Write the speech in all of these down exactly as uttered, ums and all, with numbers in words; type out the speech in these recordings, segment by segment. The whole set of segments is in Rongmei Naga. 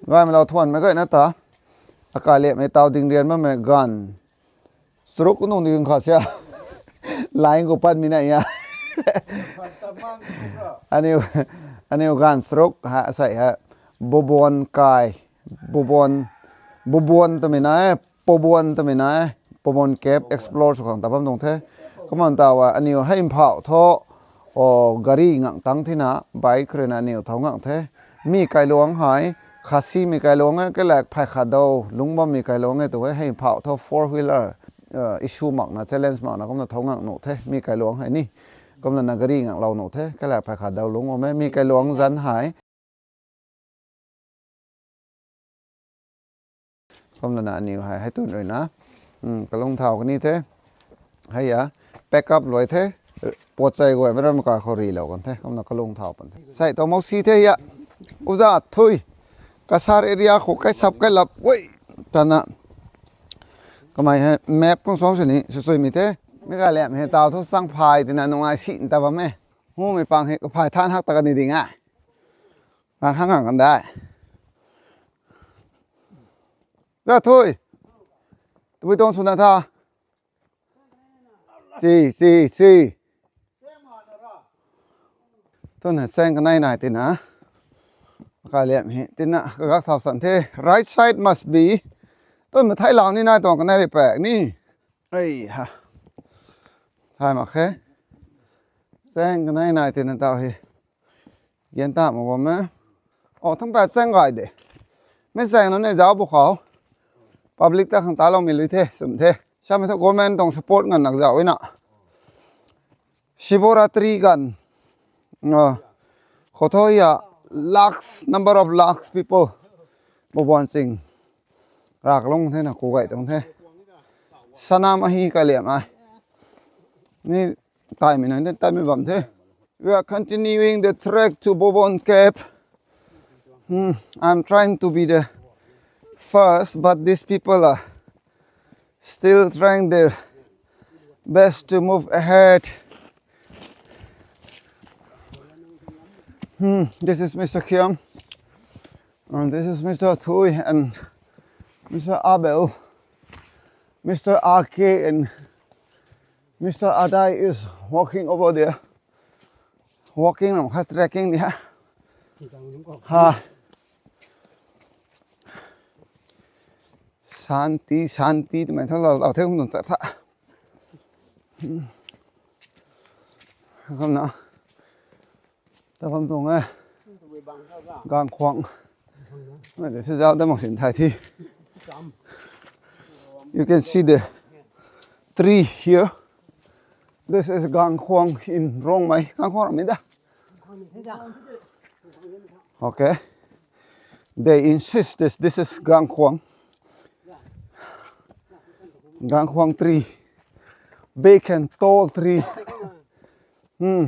Gaymei lou thuanmei gayna ta. Akai liapmei tau ding rian bammei ganv. Charuk nung di kha sia. Line khou patmei na ya. Aniu, aniu ganv charuk ha, asei ha. Bobon kai. Bobon, Bobon twmei na e, Pobon twmei na e, Pobon Cave explore sw khang ta bam tuang the. Kumna ta wa aniu hei mphauh tho, o, gari ngang tang thina, bike khou rui na aniu thau ngang the. Mi kailuang hei, Khasi mi kailuang e, kalak phay khat dau lungc bammei kailuang e tu e, hei mphauh tho four wheeler, issue makna, challenge makna, kumna thau ngang nuh the, mi kailuang hei ni. Kumna na gari ngang lou nuh the, kalak phay khat dau lungc bam e, mi kailuang zanc hei. Kumna na aniu hei, hei tun rui na. Kalung thau kani the. Hei a, pack up luai the. Puat chai guay mei ram ka khou rilou kan the. Kumna kalung thau pan the. Sei tu mousi the ya. Uza thui. Kasar area khou kai sap kai lap. Ui. Tana. Kamei hei map kung suang sini. Sw sui mi the. Mi ka liam hei tau thu sang phay tina nung ai si ta bam e. Mumei pang hei kaphay than hak ta kani ding a. Ran hang ngang kan dai. Za thui. Tabui tuang swna tha. Chi, chi, chi. Tuna chaeng kanei nai tina. Akai liam hei tina kagak thau san the. Right side must be. Tun mathai lau ni nai tuang kanei ri pak ni. Ei ha. Thay mak khe. Chaeng kanei nai tina tau hei. Gian ta mak bam e. O, thang pat chaeng gay de. Mi chaeng nunc ni zauc bu khou. Public ta khang taloumei lui the, sum the. Samei thu government tuang support ngan nak zauc e na. Shivratri ganv. Khou thu ya lakhs, number of lakhs people. Bobon ching. Raklung the na, ku gay tuang the. Sanam ahi kaliam ai. Ni taimei nunc ni taimei bam the. We are continuing the trek to Bobon Cave. Hmm, I'm trying to be the first, but these people are still trying their best to move ahead. Hmm, this is Mister Khiam. And this is Mister Thui and Mister Abel. Mister R K and Mister Adai is walking over there. Walking lam kha trekking ni ha. Ha. Shanti, shanti twmei thu lou, lou the kum nung ta tha. Kumna. Ta bam tuang e. Gang Khwang. Mei de se zauc da mak sin thai thi. You can see the tree here. This is Gang Khwang in Rongmei. Gang Khwang ramei da. Okay. They insist this, this is Gang Khwang. Gang Khwang tree. Big and tall tree. Hmm.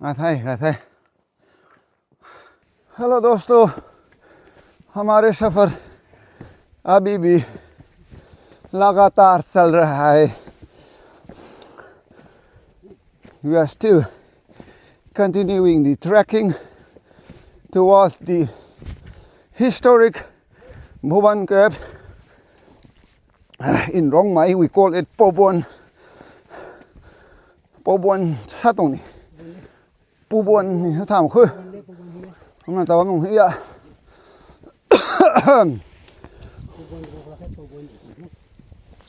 Ngai the, ngai the. Hello दोस्तों, हमारे सफर अभी भी लगातार चल रहा है। We are still continuing the trekking towards the historic Bhuban Cave. In Rongmei, we call it Pobon. Pobon sa tuang ni. Pobon ni sa tham khu. Kumna ta bam nung hi ya.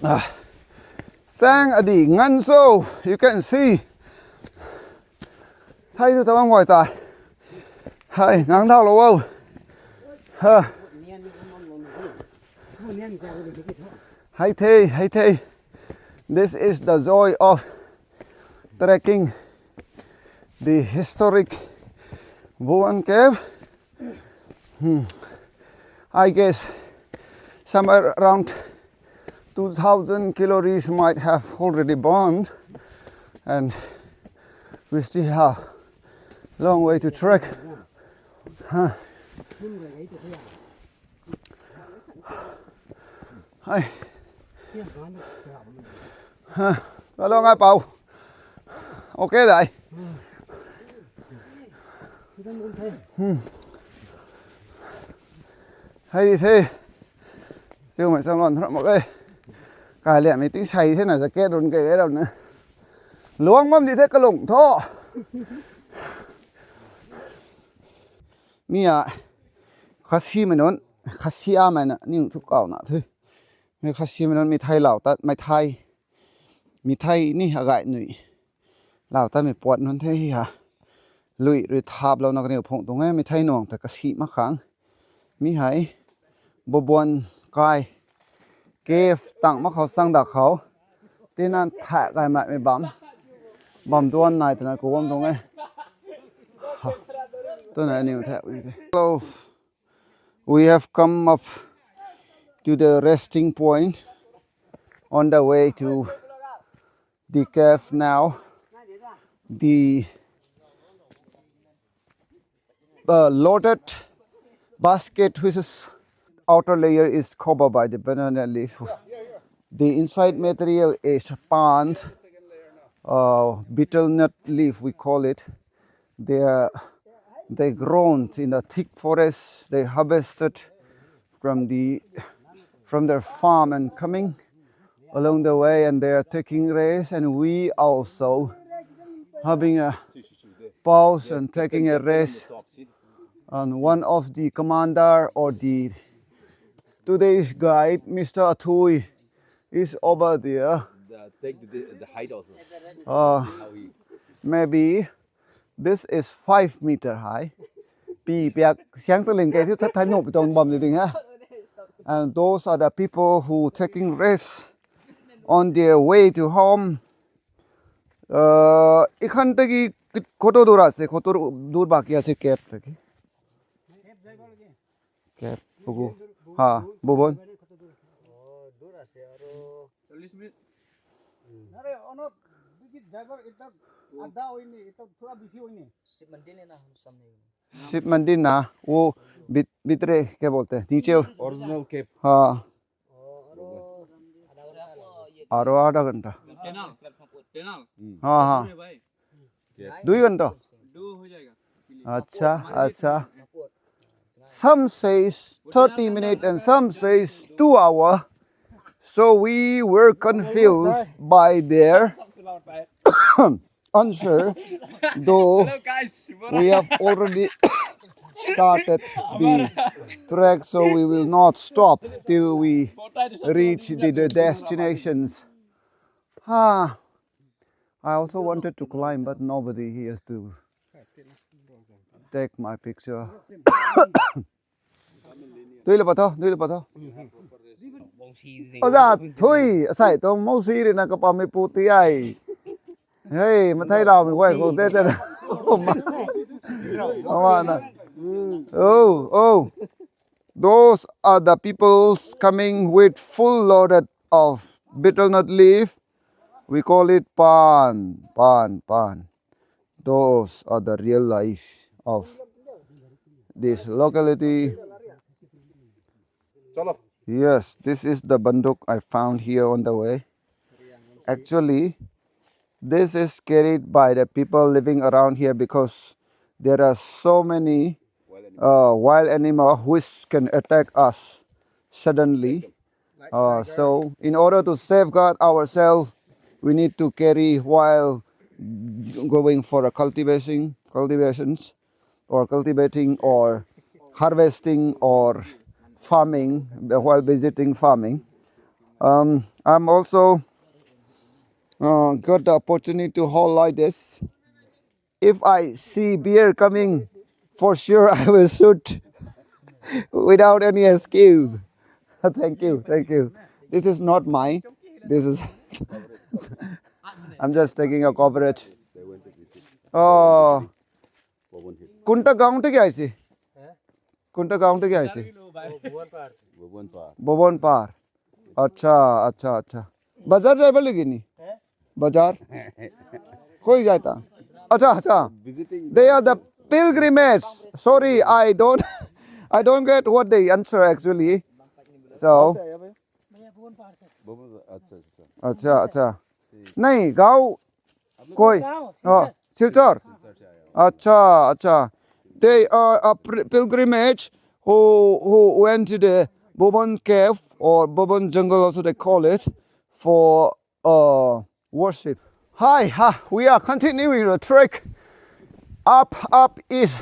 Ah. Sang adi ngan so, you can see. Thai tu ta bam guay ta. Hai, ngang dau lou o. Ha. Hai the, hai the. This is the joy of trekking the historic Bhuban Cave. Hmm. I guess somewhere around two thousand calories might have already burned, and we still have long way to trek. Huh. Hai. Ha. Lo lo ngai pau. Okay dai. Hmm. Hei di the. Tiu mei chang lon thram mak e. Kai liam mei ting sai the na jacket run kai e rau na. Luang bam di the kalung tho. Mi a khasi mei nunc, khasi a mei na ning thu kau na the. Mi khasi mei nunc mi thai lau tat, mei thai, mi thai ni agai nui. Lau tat mei puat nunc the hi ha. Lui rui thap lou na kaniw phung tuang e, mi thai nuang ta kasi mak khang. Mi hei, Bobuan kai, cave tang mak khou chang dak khou. Tina thak kai mak mei bam. Bam duan nai tana ku bam tuang e. Ha. Tuna aniw thak ni the. Hello. We have come up to the resting point on the way to the cave now. The uh, loaded basket, which is outer layer, is covered by the banana leaf. The inside material is paan, uh, betel nut leaf, we call it. They are, they grown in the thick forest. They harvested from the, from their farm and coming along the way, and they are taking rest, and we also having a pause and taking a rest. And one of the commander or the today's guide, Mister Athui, is over there. The, take the, the height also. Uh, See how he maybe this is five meter high. Pi piak siang salin kai thiu that thai nuh pi tuang bam di ding ha. And those are the people who taking rest on their way to home. Uh, ikhan tagi khoto dura se, khoto dur bakia se kep tagi. Kep bubu. Ha, Bobon. Shib Mandir na, wo bit-, bitre kya bolte hain? Niche. Original cave. Ha. Aro adha ghanta. Tunnel. Tunnel. Ha, ha. Dui ghanta. Acha, acha. Some says thirty minutes and some says two hour. So we were confused by their answer, though we have already started the trek, so we will not stop till we reach the, the destinations. Ah, I also wanted to climb, but nobody here to take my picture. Dui la patho, dui la patho. Oja thui, asai tuang mousi rui na kapam mei pu ti ai. Hey, mathai lau mei guay khou te te. Ama na. Oh, oh. Those are the peoples coming with full loaded of betel nut leaf. We call it paan, paan, paan. Those are the real life of this locality. Yes, this is the banduk I found here on the way. Actually, this is carried by the people living around here because there are so many uh, wild animal which can attack us suddenly. Uh, so in order to safeguard ourselves, we need to carry while going for a cultivation, cultivations, or cultivating, or harvesting, or farming, while visiting farming. Um, I'm also uh, got the opportunity to hold like this. If I see bear coming, for sure I will shoot without any excuse. Thank you, thank you. This is not mine. This is. I'm just taking a coverage. Oh, kunta gaon te kya isi? Kunta gaon te kya isi? Bobon Par. Acha, acha, acha. Bazar jai bali gini? Bazar? Koi jai ta? Acha, acha. They are the pilgrimage. Sorry, I don't, I don't get what they answer actually. So. Acha, acha. Nahi, gaon Koi? Oh, Silchar. Acha, acha. They are a pri- pilgrimage who, who went to the Bobon Cave or Bobon Jungle, also they call it, for uh, worship. Hi, ha, we are continuing the trek. Up, up is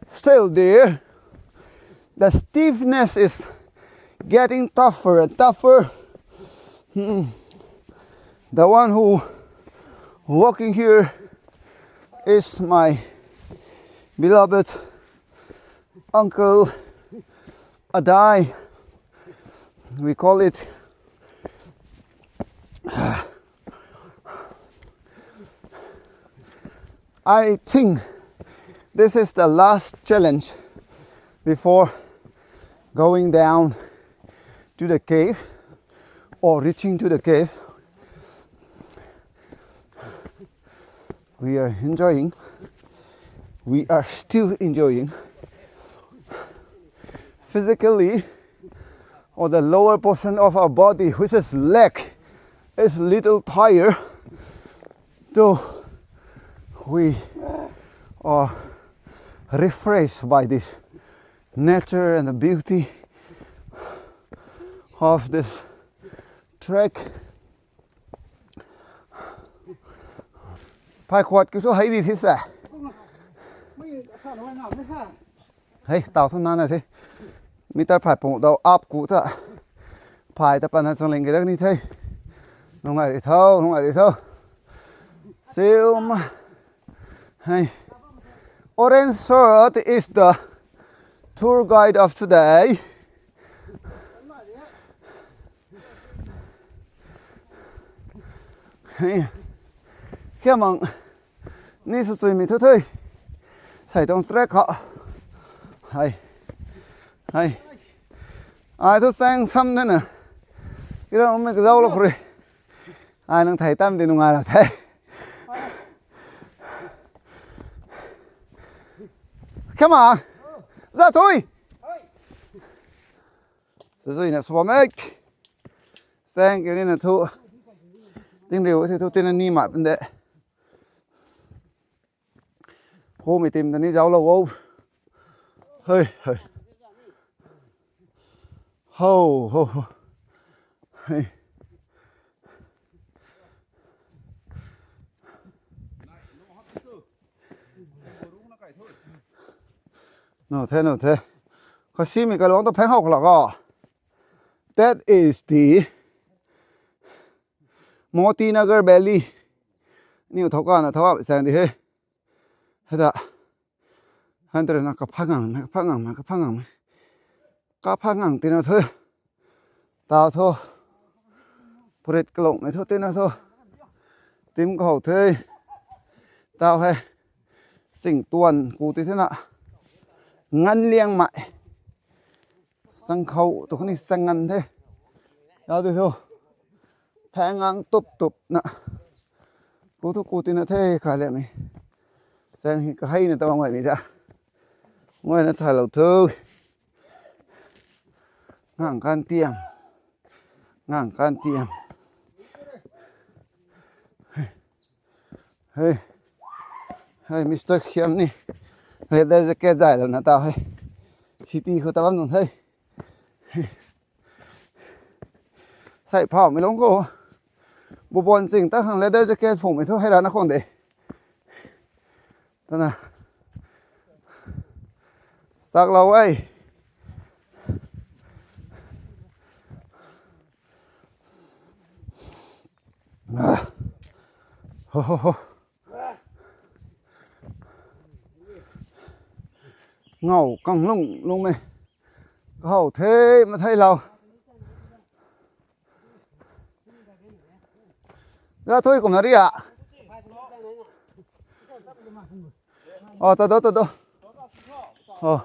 still there. The steepness is getting tougher and tougher. Hmm. The one who walking here is my beloved uncle Adai. We call it. I think this is the last challenge before going down to the cave or reaching to the cave. We are enjoying, we are still enjoying physically, or the lower portion of our body, which is leg, is little tired. So we are refreshed by this nature and the beauty of this trek. Phai khuat kiu su hei di thi se. Hei, tau thu nana the. Meter phai pung dau up ku ta. Phai ta pana changling ke dak ni the. Nungai ri tho, nungai ri tho. Sium. Hey. Orange shirt is the tour guide of today. Hey. Kya mang. Ni su tui mi thu thui. Sai tong trek kha. Hai. Hai. Ai thu sang sam de na. Kira mi ka zau lo khri. Ai nang thei tam di nungai ra the. Kama. Za thui. Zui na swa mek. Sang kiri na thu. Ting riu thi thu tina ni ma pende. Ho mi tim ta ni zau lo wo. Hey, hey. Ho, ho, ho. Hey. No the, no the. Kasi mi kalong to pheng hok la ka. That is the Moti Nagar Valley. Niu thau ka na thau a sang di he. Heda. Han tere na kapha ngang, kapha ngang, kapha ngang. Kapha ngang tina thu. Tau thu. Purit kalong mei thu tina thu. Tim khou the. Tau he. Sing tuan ku ti the na. Ngan liang mai. Sang khou tu khani sang ngan the. Yau ti thu. Phang ngang tup tup na. Ku thu ku tina the kha le mi. Sang hi kahei na tabang mai mi ta. Ngoi na tha lo thu. Ngang kan tiam. Ngang kan tiam. Hey. Hey, Mister Khiam ni. Leather jacket zai lo na ta hey. City khou ta bam nung hey. Sai phau mi long khou. Bubon ching ta khang leather jacket phung mi thu hei ra na khon de. Tana. Sak lau ei. Ah. Ho, ho, ho. Ngau kang lung lung me. Kahau the ma thei lau. Ra thui kum na ri a. Oh, ta do, ta do. Oh.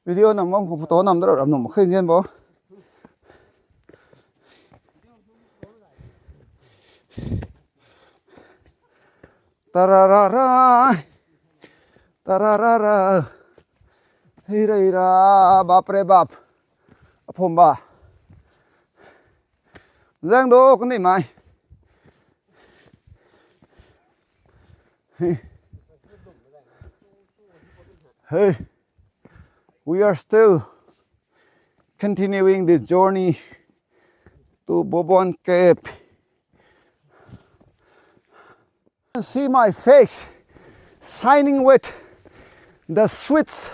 Video nam bam khou photo nam da ram num khe nzian bo. Tararara. Tararara. Hei rei ra, bap re bap. Aphum ba. Zang do kani mai. Hey. Hey. We are still continuing the journey to Bobon Cave. See my face shining with the sweat,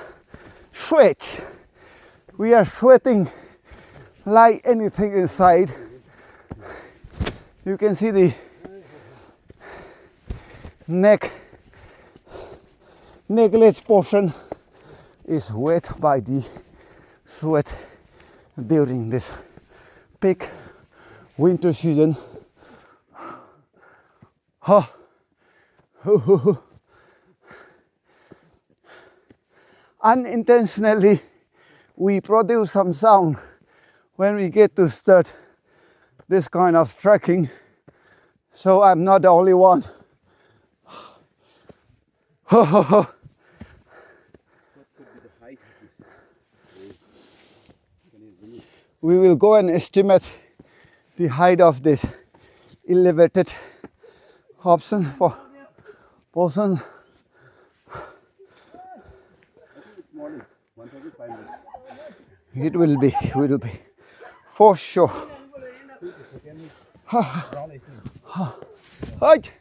sweat. We are sweating like anything inside. You can see the neck, necklace portion is wet by the sweat during this peak winter season. Huh. Unintentionally, we produce some sound when we get to start this kind of trekking. So I'm not the only one. We will go and estimate the height of this elevated option for person. It will be, will be, for sure. Height.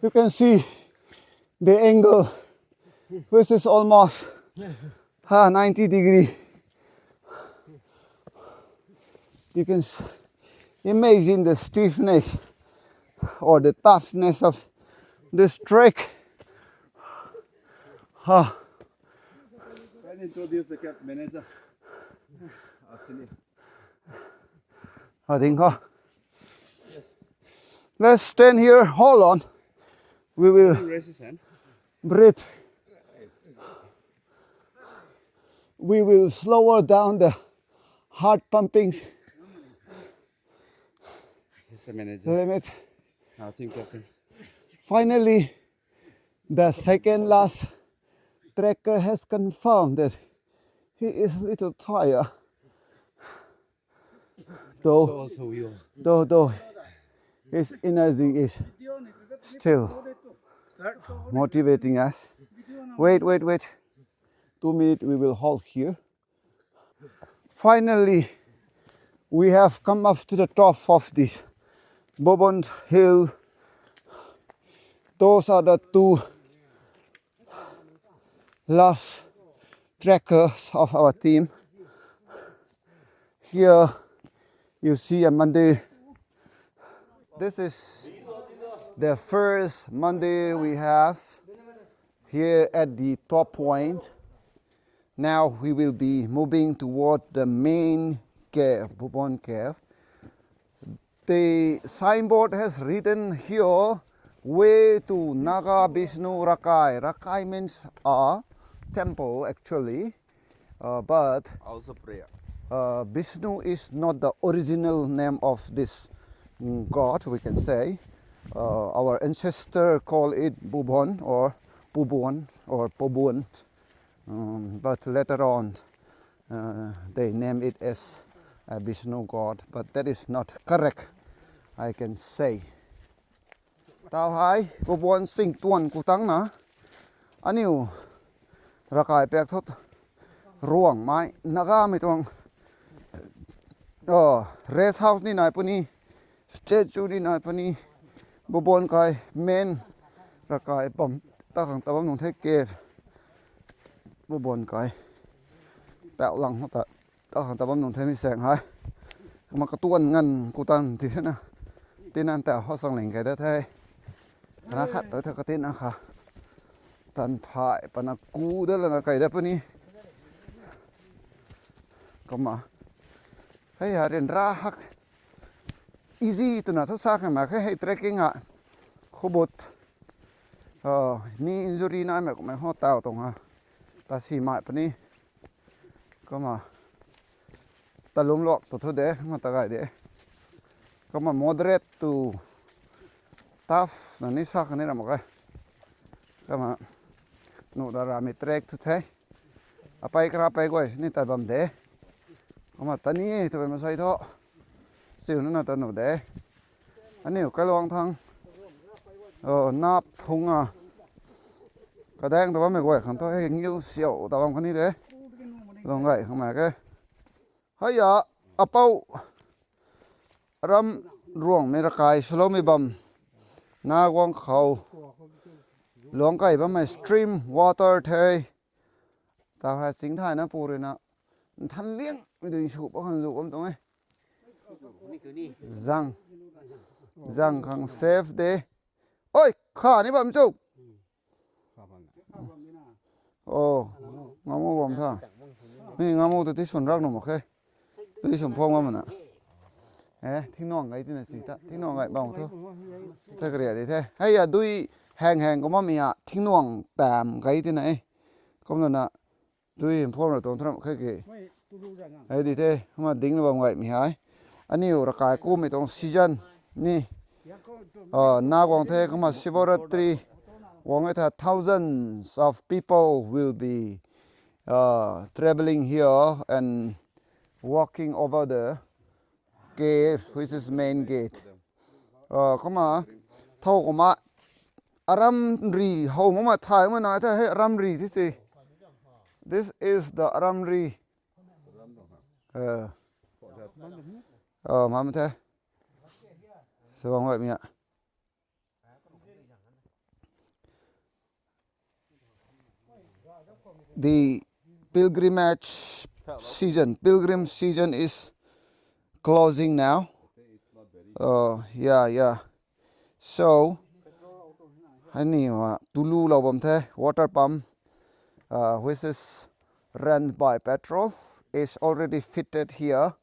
You can see the angle, which is almost, ah, ninety degree. You can s- imagine the stiffness or the toughness of this trek. Ah. Can I introduce the cab manager? Actually. I think, huh? Let's stand here. Hold on. We will Raise his hand. Breathe. We will slower down the heart pumping He's the manager. Limit. Now, team captain. Finally, the second last trekker has confirmed that he is a little tired. Though, also you. Though, though his energy is still motivating us. Wait, wait, wait. Two minutes, we will halt here. Finally, we have come up to the top of this Bobon Hill. Those are the two last trekkers of our team. Here you see a mandir. This is the first mandir we have here at the top point. Now we will be moving toward the main cave, Bobon Cave. The signboard has written here, "Way to Naga Vishnu Rakai." Rakai means a temple, actually. Uh, but House of prayer. Uh, Vishnu is not the original name of this, mm, god, we can say. Uh, our ancestor called it Bubon or Pubon or Pobon. Um, but later on, uh, they name it as a Vishnu god, but that is not correct, I can say. Tau hei, Bubon sing tuan ku tang na, aniu Rakai pak thot ruang mai, Naga mei tuang, oh, rest house ni nai puni, statue ni nai puni, Bubon kai main Rakai bam, ta khang ta bam nung the cave, Bubon kai, pau lang ta, ta khang ta bam nung the mi seng hei, ma katuan ngan ku tan ti na, ti nan ta ho sang ling kai da the, kana khat ta tha ka tin a kha, tan phai pana ku da lana kai da puni, kama, hei ha rin ra hak. Easy twna thu sa khang mak khe hei trekking a. Khubut, uh, knee injury nai mak kumei ho tau tuang ha. Ta si mai puni. Kumna, ta lum luak tu thu de, kumna ta gay de. Kumna moderate to tough na ni sa khang ni ram mak khe. Kumna, nu da rami trek thu the. Apei kara pei guay sini tat bam de. Kumna ta ni e, ta pei masai thu. Siu nuna ta nu de. Aniu kai luang thang. Oh, nap phung a. Kadaeng ta bammei guay khang thu hei ngiu siau ta bam kani de. Lung gay khang mak ke. Hei ya, apou ram ruangmei rakai swloumei bam. Na guang khou luang kai bammei stream water the. Ta hei ching thayna pu rui na. Nthan liang mi dui sw pa khang zu bam tuang e. Zang. Zang khang safe de. Oi, kha ni bam chu. Oh, ngamu bam tha. Mi ngamu tu ti sun rak nu mak khe. Tui sum phom ngam na. Eh, thingnuang gay tina si ta. Thingnuang gay bam thu. Thek ria di the. Hei ya dui heng heng kumna mi ya thingnuang tam gay tina e. Kumna na dui phom ra tuang thram khe ke. Hei di the, kumna ding na bam gay mi hei. Aniu rakai kumei tuang season ni. Uh, na guang the kumna Shivaratri guang e tha, thousands of people will be uh, traveling here and walking over the cave, which is main gate. Uh, kumna, thou kumna, aram ri, hou mama thai mama na tha hei aram ri thi si. This is the aram ri. Uh, uh, mama the. Sabang wai mi ya. The pilgrimage season, pilgrim season is closing now. Uh, yeah, yeah. So, hei ni wa tulu lou bam the, water pump, uh, which is run by petrol, is already fitted here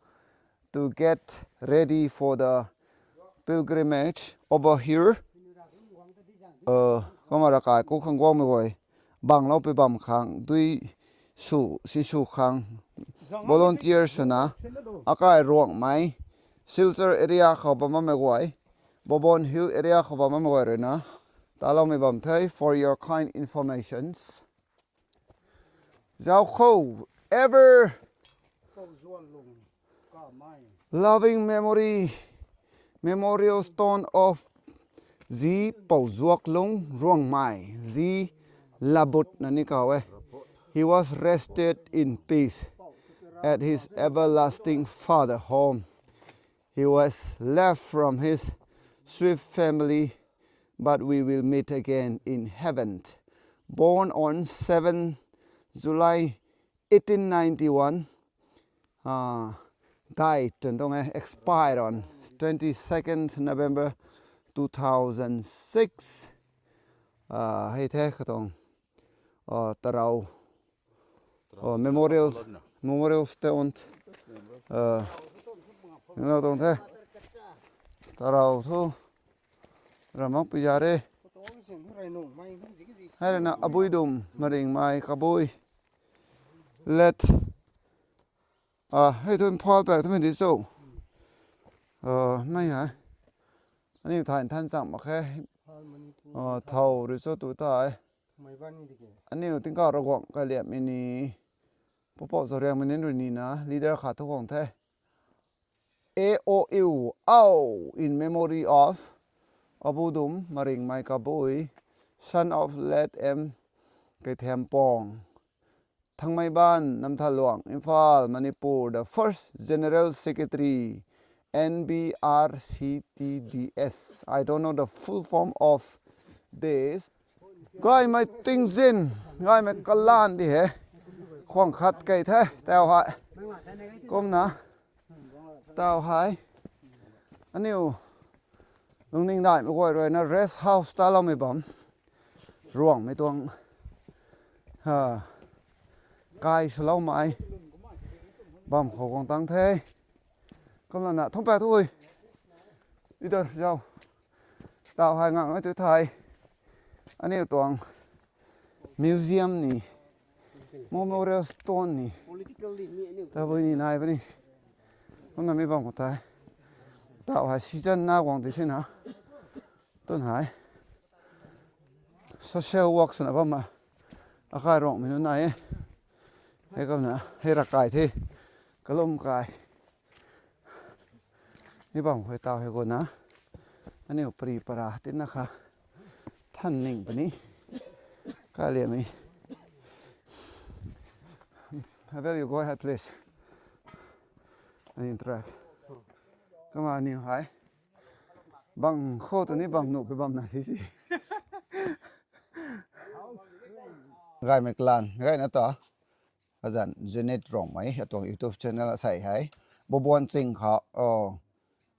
to get ready for the pilgrimage over here. Uh, kumna rakai ku khang guangmei guay, bang lou pi bam khang, dui sw, si sw khang, volunteer swna, akai ruangmei, Silchar area khou bam bammei guay, Bobon Hill area khou bam bammei guay rui na, taloumei bam the for your kind informations. Zaukhou, ever loving memory, memorial stone of Zi Pouzuaklung Ruangmei, Zi Labut na ni kaw e. He was rested in peace at his everlasting father home. He was left from his swift family, but we will meet again in heaven. Born on seven July eighteen ninety-one, uh, died, twn tuang e, expired on twenty-second November two thousand six. Uh, hei the katuang, uh, tarau, uh, memorial, memorial stone, uh, you know, tuang the. Tarau thu ramak pi za re. Hei rui na Abuidum Maringmei Kabui. Let, ah, hei thu Imphal pak twmei di cho. Ah, mei hei. Aniu thay nthan chang mak khe. Ah, thau rui cho tu ta e. Aniu tingkauh Ravguangc kaliammei ni, Pu Pou Zauriangmei ni rui ni na, leader khat thu guang the. A O U, ao, in memory of Abudum Maringmei Kabui, son of late M Keithempong, Thangmeiban, Namthaluang, Imphal, Manipur, the first General Secretary, N B R C T D S. I don't know the full form of this. Gaymei tingzin, gaymei kalan di he. Khwang khat kei the, tau hei. Kumna, tau hei. Aniu lungning daihmei guay rui na rest house taloumei bam. Ruangmei tuang, ha, kai swloumei bam khou guang tang the. Kumna na thumh pat thu ui. Idhar zau. Tau hei ngang mei tu thei. Aniu tuang museum ni, memorial stone ni, tabui ni nai puni. Kumna mi bam khou tei. Tau hei season na guang ti sina. Twn hei social work swna bam a. Akai Ruangmei nunc nai e. Hei kumna hei ravkai the. Kalum kai. Mi bam khou tau hei guangna. Aniu pari para tina kha. Than ning puni. Kaliami. Havel, you go ahead, please. And interact. Come on, new high. Bang kho tu ni bang nuh pe bam na hi si. Gaymei kalan, gayna ta. Azan Janet Rongmei, atuang YouTube channel asei hei. Bubon ching kha, oh,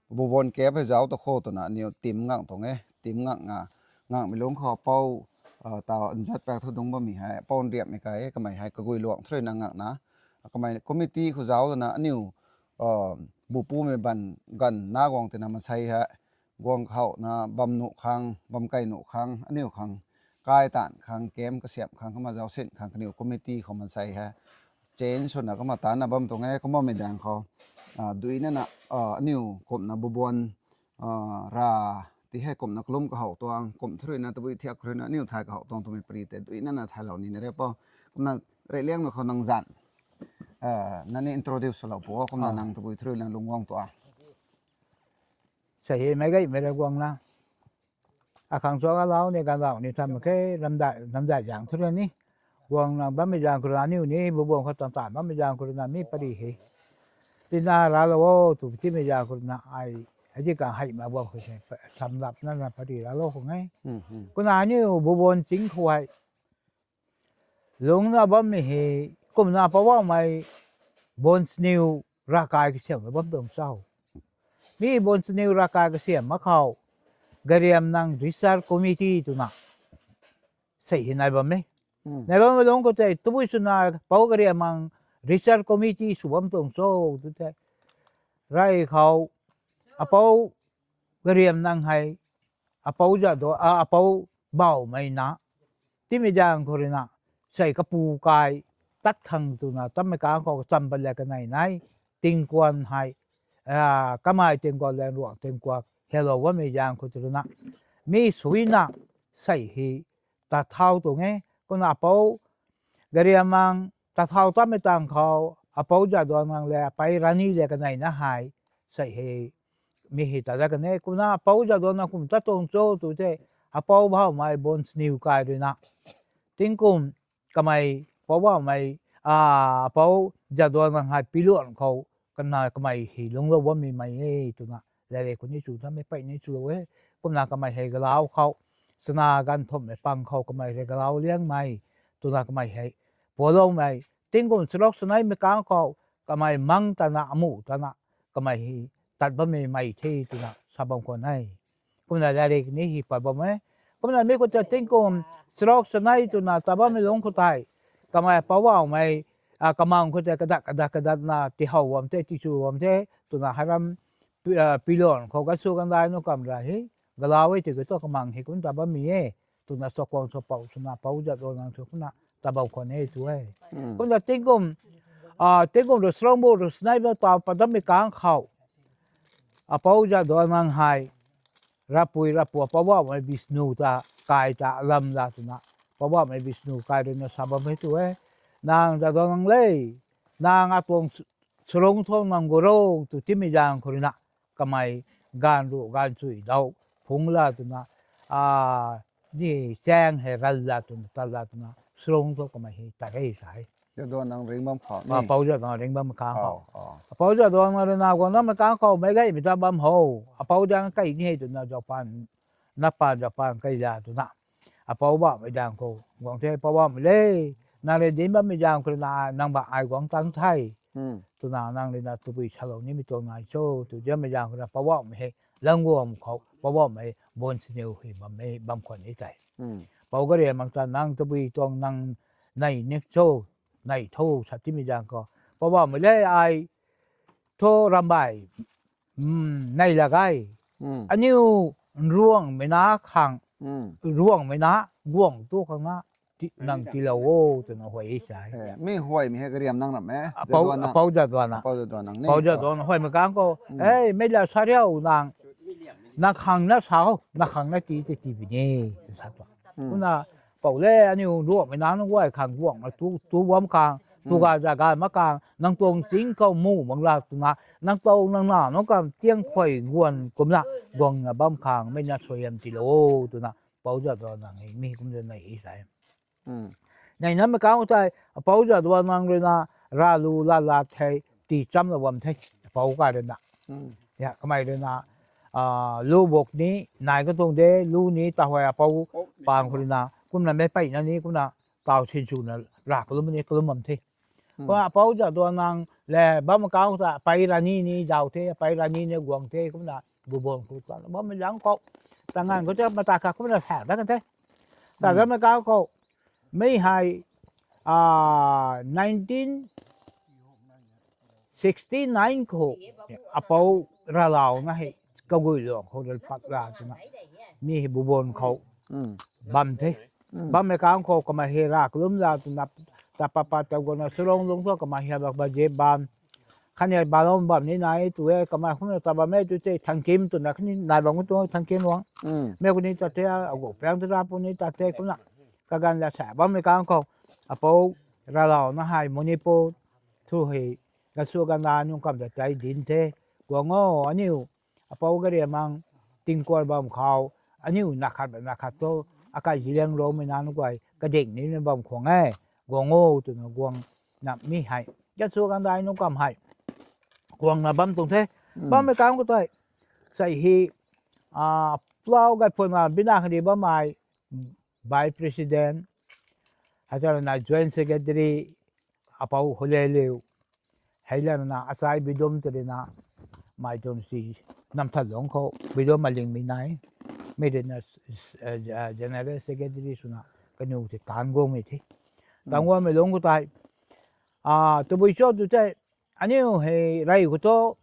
Bubon kep hei zauc ta kho twna aniu team ngang tuang e. Team ngang nga, ngang mi lung kha pou, ah, ta nzat pak thu dung bam mi hei, pou nriap mi kai, kamei hei kagui luang thrui na ngang na. Kamei committee khou zauc twna aniu, ah, bupumei ban gan na guang tina masei hei. Guang khou na bam nuh khang, bam kai nuh khang, aniu khang, kai tan khang, kem kasiam khang, kama zauc sin khang, kaniw committee khou masei hei. Change swna kama tan na bam tuang e, kama mei dang khou. Ah, dui na na, ah, aniu kumna Bubon, ah, ra, ti hei kumna kalum kahow tuang, kum thrui na tabui thiak khrui na, aniu thai kahow tuang twmei pari tei, dui na na thailou ni na re po. Kumna reyliangmei khou nang zan. Ah, nani introduce lou po, kumna Ah. nang tabui thrui na lungc guang tuang. Sa hei mei gay mei ra guang na. Akhang chuak alau ni, ganvlou ni tham khe, ramdai, ramdai zang thu ra ni. Guang na bammei zang khou ra niu ni, Bubon khou tan tan bammei zang khou ra na mi pari hei. Tina ra lo o, tu timei zang khou ra na ai, ai di kang hei ma guang khou se, samlap na na pari ra lo khou ngai. Hmm, hmm. Kumna niu Bubon ching khou hei. Lungna bammei hei, kumna Poubauhmei, Bonsniu rakai kasiam bam tuang cho. Mi Bonsniu rakai kasiam mak khou, Gariam Nang Research Committee twna, sei hei nai bam e. Hmm. Nai bammei lung khou tei, tabui swna Pou Gariam Nang Research Committee sw bam tuang cho, tu tei. Rey khou, apou Gariam Nang hei, apou Jadon, a, apou Bauhmei na. Timei zang khou rui na, sei kapu kai, tat khang twna, tammei kang khou kacham pat la kanei nai, tingkuan hei, a, kamei tingkuan, lang ruang tingkuan, helou bammei zang khou tu rui na. Mi sui na, sei hei, tat thau tuang e, kumna apou, Gariam Nang, tat thau tammei tang khou, apou Jadon Nang le, apei Rani le kanei na hei, sei hei, mi hei tat dat kan e, kumna apou Jadon Nang kum tat tuang cho tu tei, apou Bauhmei Bonsniu kai rui na. Tingkum kamei, Poubauhmei, a, apou Jadon Nang hei piluan khou, kana kamei hei lungclou bammei mei e twna, lare khou ni chu thammei pey ni chu e, kumna kamei hei galau khou, chana ganv thumhmei pang khou kamei hei galau liangmei, twna kamei hei, pualoumei, tingkum charuk chaneimei kang khou, kamei mang tana, amu tana, kamei hei tat bammei mei the twna sa bam khwan e. Kumna lare ni hei pat bam e. Kumna mi khou ta tingkum charuk chanei twna tat bammei lung khou tei, kamei Poubauhmei, a, kamang khou tei kadat, kadat, kadatna, tihow bam the, tichu bam the, twna hei ram, pi-, a, piluan khou gasu gandai nu kam ra hei, galau e tiki tu kamang hei kum tat bammei e, twna chakhwang chapou swna apou Jadon Nang thu kumna tat bam khwan e tu e. Hmm. Kumna tingkum, a, tingkum rui charuk bu rui chanei bu tau pat dammei kang khou, apou Jadon Nang hei, rapui rapu Poubauhmei Bishnu ta, kai ta, lam la twna, Poubauhmei Bishnu kai rui na sa bam e tu e. Nang Jadon Nang le, nang atuang s-, charung thu nang gu ro tu timei zang khou rui na, kamei ganv ru ganv chui dau, phungc la twna, a, ni chaeng hei ral la twna, tat la twna, charung thu kamei hei tat e sa e. Jadon Nang ring bam khou ni. Apou Jadon Nang ring bam kang khou. Apou Jadon Nang rui na guang dammei kang khou, meic gaymei ta bam ho. Apou dang kai ni hei twna Japan, Napan Japan kai la twna. Apou Bauhmei dang khou guang the, Poubauhmei le, nang rui dinc bammei zang khou rui na nang ba ai guang tang the. Hmm. Twna nang rui na tabui salou nimei tuang nai cho, tu diammei zang khou rui na Poubauhmei hei, langguam khou, Poubauhmei Bonsniu hei bam e, bam khwan ni tei. Hmm. Pou Gariam Nang ta nang tabui tuang nang nei nik cho, nei tho sa timei zang khou. Poubauhmei le ai, thu rambai, hmm, nei la gay. Hmm. Aniu ruangmei na khang, Hmm. ruangmei na, guang tu khang na, ti, nang tiilou o, twna huay e sa e. Eh, mi huaymei hei Gariam Nang ram e. Apou, Jadon Nang. Apou Jadon Nang. Apou Jadon Nang ni. Apou Jadon Nang huaymei kang khou, Hmm. Ei, mei la sa riau nang, nang khang na sa o, nang khang na ti, ti, ti bi ni, sa tuang. Hmm. Kumna, pou le, aniu ruangmei na nang guay khang guangmei tu, tu bam khang, tu Hmm. ga za ga mak khang, nang tuang ching khou mu mak la twna, nang tuang nang na nang khang tiang khuay guan kumna, guangna bam khang, mei na suaihiam tiilou o, twna, Pou Jadon Nang hei, mi kum de nei e sa e. Nei namei kang tei, apou Jadonang ruina, ralu lala thei, tii chamlou bam the, apou kai ruina. Ya, kamei ruina, lu buk ni, nai katuang de, lu ni, tahuay apou, pang khou ruina, kumna mei peyna ni, kumna, taw sinswna, ra kalum ni, kalum bam the. Kumna apou Jadonang le, bammei kang ta, apei rani ni, zau the, apei rani ni, guang the, kumna, bubon khou ta, bammei zang khou. Tangan khou ta, mata kha, kumna sa, da kan the. Ta, bammei kang khou, mei hei, nineteen sixty nine khou, apou ralauna hei, kagui luang khou rui pat ra twna, mi hei bubon khou, bam the. Bammei kang khou kamei hei ra kalum la twna, ta papa ta guangna Shillong lung thu kamei hei bak ba je bam. Khatni balom bam ni nai tu e, kamei khou ta bam e tu tei Thangkim twna khatni nai bam tu Thangkim luang. Mei khou ni ta the, agu piang tu ra pu ni ta the kumna. Kaganv la sa bammei kang khou, apou ralauna hei Manipur thu hei, gasu ganda nung kam ta tei dinc the, guang o, aniu, apou Gariamang, tingkuan bam khou, aniu na khat na khat thu, akai Zeliangrongmei nac nu guay, kading ni na bam khwang e, guang o, twna guangna mi hei, gasu ganda nung kam hei, guangna bam tuang the, bammei kang khou tei, sei hei, plau gay phun na bina khatni bammei, Vice President, hei ta ruina Joint Secretary, apou Huleliu, hei la ruina achai Bidum ta ruina, mei tuang si, Namthanlung khou, Bidum Malingmei nai, mei ruina, General Secretary swna, kaniw tei taanv guangmei the. Taanv guangmei lung khou tei, tabui cho tu tei, aniu hei rey khou thu,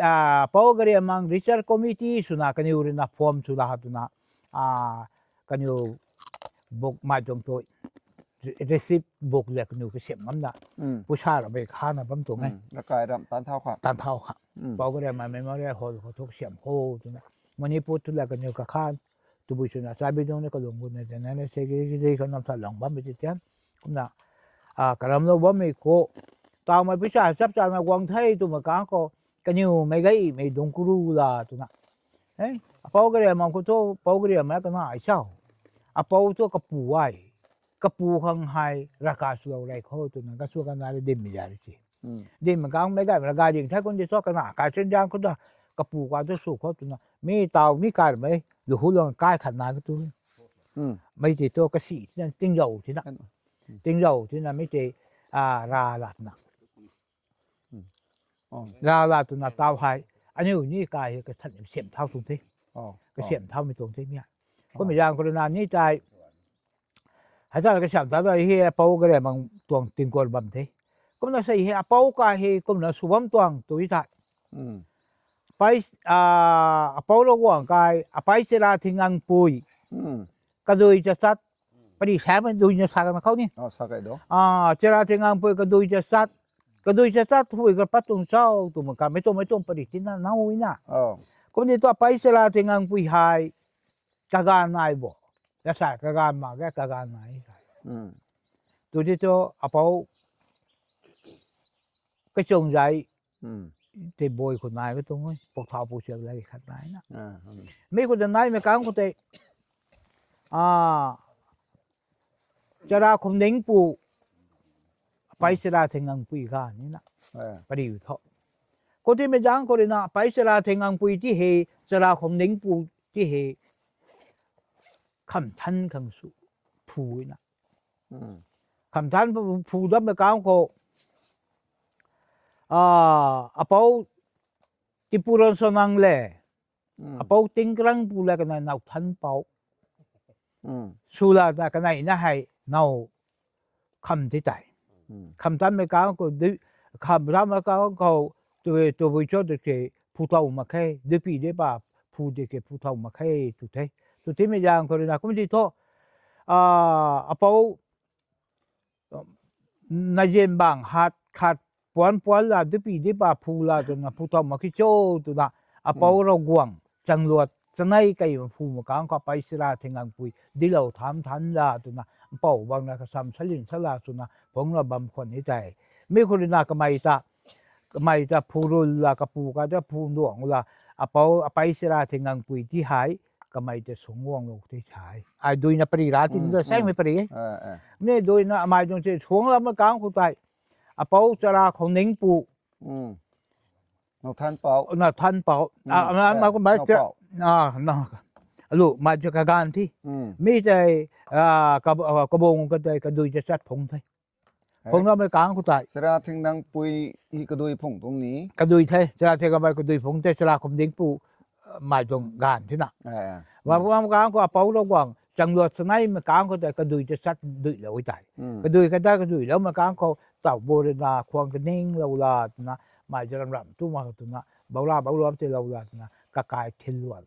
apou Gariamang Research Committee swna kaniw ruina form sw la twna, kaniw buk mei tuang tu, receipt buk le kaniw kasiam ngam na, pusa ramei khana bam tuang e. Taanv thau kha. Apou Gariamang Memorial Hall khou thu kasiam kho twna. Manipur thu la kaniw kakhan, tabui swna achai Bidum ni kalung guna twna, na se ki khou Namthanlung bammei ti tian. Kumna, karamlou bammei khou, tawmei pusa chap chana guang the twmei kang khou, kaniw meic gaymei dungc kuru la twna. Apou Gariamang khou thu, apou Gariamang kana ai cho. Apou thu kapu ai. Kapu khang hei, ravkai swlou rey kho twna, gasu ganda rui dinmei za rui si. Dinmei kang meic gaymei ravkai ding the kum di cho kana, kai chun diang khou ta, kapu ka thu sw kho twna. Mi taw, mi kaimei, lu hu luang kai khat na ka tu. Mei tei thu kasi tina, tingzau tina. Tingzau tina mei tei, ra latna. Ra la twna taw hei, aniu ni kai hei kathan siam thau tuang the. Kasiam thaumei tuang the mi. Kummei zaeng khou ruina ni tei, hei ta kasiam thau ta hei apou Gariamang tuang tingkuan bam the. Kumna sei hei apou kai hei kumna sw bam tuang tu thei. Apou Ravguangc kai, apei Chera Thinngangpui. Kadui chachat, pari samei dui na sa kana khou ni. Chera Thinngangpui kadui chachat. Kadui chachat hui ka pat tuang cho twmei kamei tuang mei tuang pari tina naw na. Kum di tu apei Chera Thinngangpui hei, kaganv nai bo. Kasa kaganv mak ge kaganv nai. Tu di tu apou, kachung zai, tei bui khou nai ka tuang e, pok thau pu siak lei khat nai na. Mi khou ta naimei kang khou tei, Chera Khumdingpu, apei Chera Thinngangpui ga ni na. Pariu tho. Khou timei zaeng khou ruina apei Chera Thinngangpui ti hei, Chera Khumdingpu ti hei, khamthan khang sw phu na. Khamthan phu dammei kang khou, apou Tipuran Sonang le, apou Tingkrangpu le kanei Nauthanpou. Sw la ta kanei na hei now kham ti tei. Khamtanmei kang khou, khamtanmei kang khou, tabui cho tiki phu tow mak khe, duipi dipa phu tiki phu tow mak khe tu the. Tu timei zaeng khou ruina kum di thu, apou Nazianbang hat khat puan puan la duipi dipa phu la twna phu tow mak khe cho twna, apou Ravguangc changluat chanei kei ma phu mak kang khou apei Chera Thinngangpui dilou tham than la twna, mpouh bangna kasam salin sala swna phungc ra bam khwan ni tei. Mi khou ruina kamei ta, kamei ta phu rul la kapu ka ta phu nduang la, apou apei Chera Thinngangpui ti hei, kamei ta suang guang lou tei sai. Ai duina pari ra tin da, saimei pari e. Ne duina amai tuang se suang lam kang khou tei. Apou chara khou ning pu. Nau than pau. Nau than pau. Alu, mai chu kaganv thi. Mi tei, kabung ka tei kadui ta chat phung the. Phung lamei kang khou tei. Sara thing nang pui hi kadui phung tuang ni. Kadui the, sara thing kamei kadui phung tei, sara khum ding pu, mai tuang ganv thina. Mai phung lam kang khou apou Ravguangc chang luat sanei mei kang khou tei kadui ta chat dui lou tei. Kadui ka ta kadui lou mei kang khou tau bo rui na khwang kaning lou la twna, mai chu ram ram tu ma twna, bou la bou luam tei lou la twna, kakai thil luan.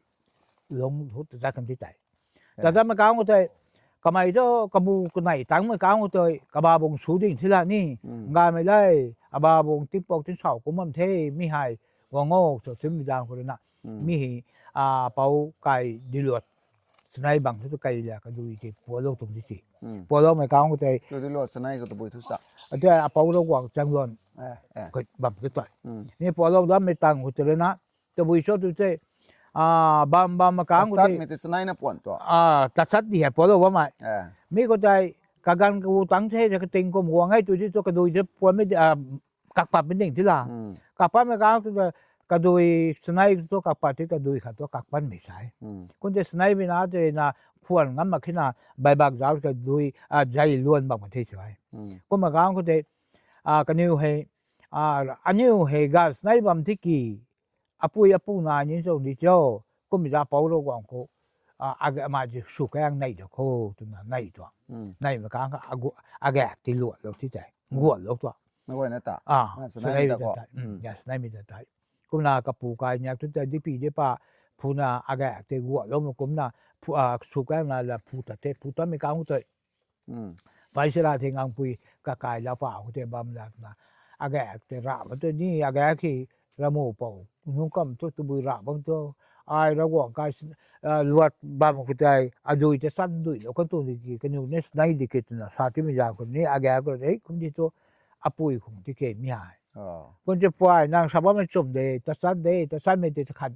Lung thu ta chat kan ti tei. Ta chat mei kang khou tei, kamei tu kabu kanei tang mei kang khou tei, kaba bung su ding thi la ni, ngamei le, aba bung tingpou tingsau kum bam the, mi hei, guang o, so thim mi dang khou rui na, mi hei, apou kai diluat, sanei bang thu kai la, kadui tei pualou tuang ti si. Pualou mei kang khou tei, Tei apou Ravguangc chang luan, bam tu tei. Ni pualou dammei tang khou tei rui na, tabui cho tu tei, bam bam mei kang khou tei, tachat di hei pualou bammei. Mi khou tei, kaganv kagu tang the, kating kum guang e tu ti cho kadui tei puanmei, kakpatmei ding ti la. Kakpatmei kang khou tei, kadui sanei tu cho kakpat tei kadui khat tu kakpatmei sai. Kum tei sanei mei na tei na, khwan ngam mak khe na, baibak zauc kadui, zai luan bam ka the sai. Kumna kang khou tei, kaniw hei, aniu hei ganv sanei bam tiki, apui apu nai ni cho di cho, kummei za apou Ravguangc khou, amei ji sw kaeng nei da khou twna nei tuang. Neimei kang khou, agaek tei luatlou ti tei, guatlou tuang. Sanei mei ta tei. Kumna kapu kai niak tu tei dipi dipa, phuna agaek tei guatloumei kumna, sw kaeng na la phu ta the, phu tamei kang khou tei. Pei sara thing ngang pui kakai la pa khou tei bam la twna. Agaek tei rah bam tu ni, agaek ki ramu pou nungc kam tu tabui rah bam tu. Ai Ravguangc kai luat bam khou tei, adui tei san dui lou kan tu di ki, kaniw ni sanei di ki twna, sa timei zang khou ni, agaek khou ni, kum di tu, apui khung ti ke mi hei. Kum tei puai, nang sa bammei chum de, tachat de, tachatmei tei khat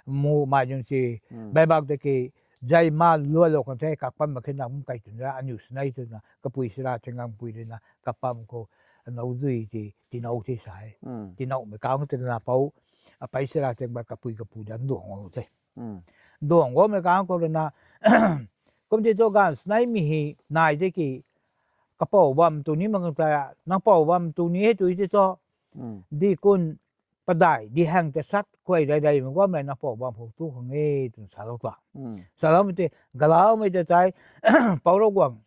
mu mai zung si, baibak tei ki, zai ma lualou kan the, kakpam mak khe na, kum kai twna, aniu sanei twna, kapui sara thing ngang pui rui na, kapam khou, nou dui ti, tinou ti sai. Tinoumei kang khou tei na pou, apei sara thing ba kapui kapu dan duang o the. Duang guangmei kang khou rui na, kum ti tu ganv sanei mei hei nai tei ki, kapou bam tu ni mak kang tei, nang pou bam tu ni hei tu ti tu, di kun, padai, di hang tachat, kuay rey reymei guangmei nang pou bam khou tu khang e, twna salou tuang. Saloumei tei, galaumei ta tei, apou Ravguangc,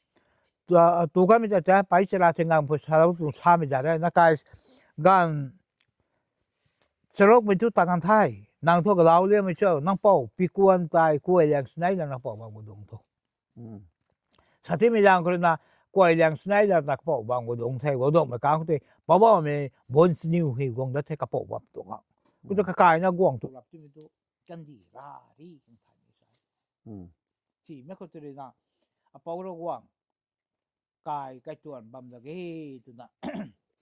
tu kanmei ta tei, pei sara thing ngang pui salou tuang samei za re, na kai, ganv, charukmei tu ta kan the, nang thu galau liangmei cho, nang pou, pikuan tei, kuay liang sanei la nang pou bam khou duang tu. Sa timei zang khou rui na, kuay liang sanei la na kapou bam khou duang the, khou duangmei kang khou tei, pou bammei, bun siniw hei guang dat the kapou bam tuang a. Khou tu kakai na guang tu rap timei tu, kandih ra ri kan thaymei sai. Simei khou tei rui na, apou Ravguangc, kai, kai tuan bam da ge, twna,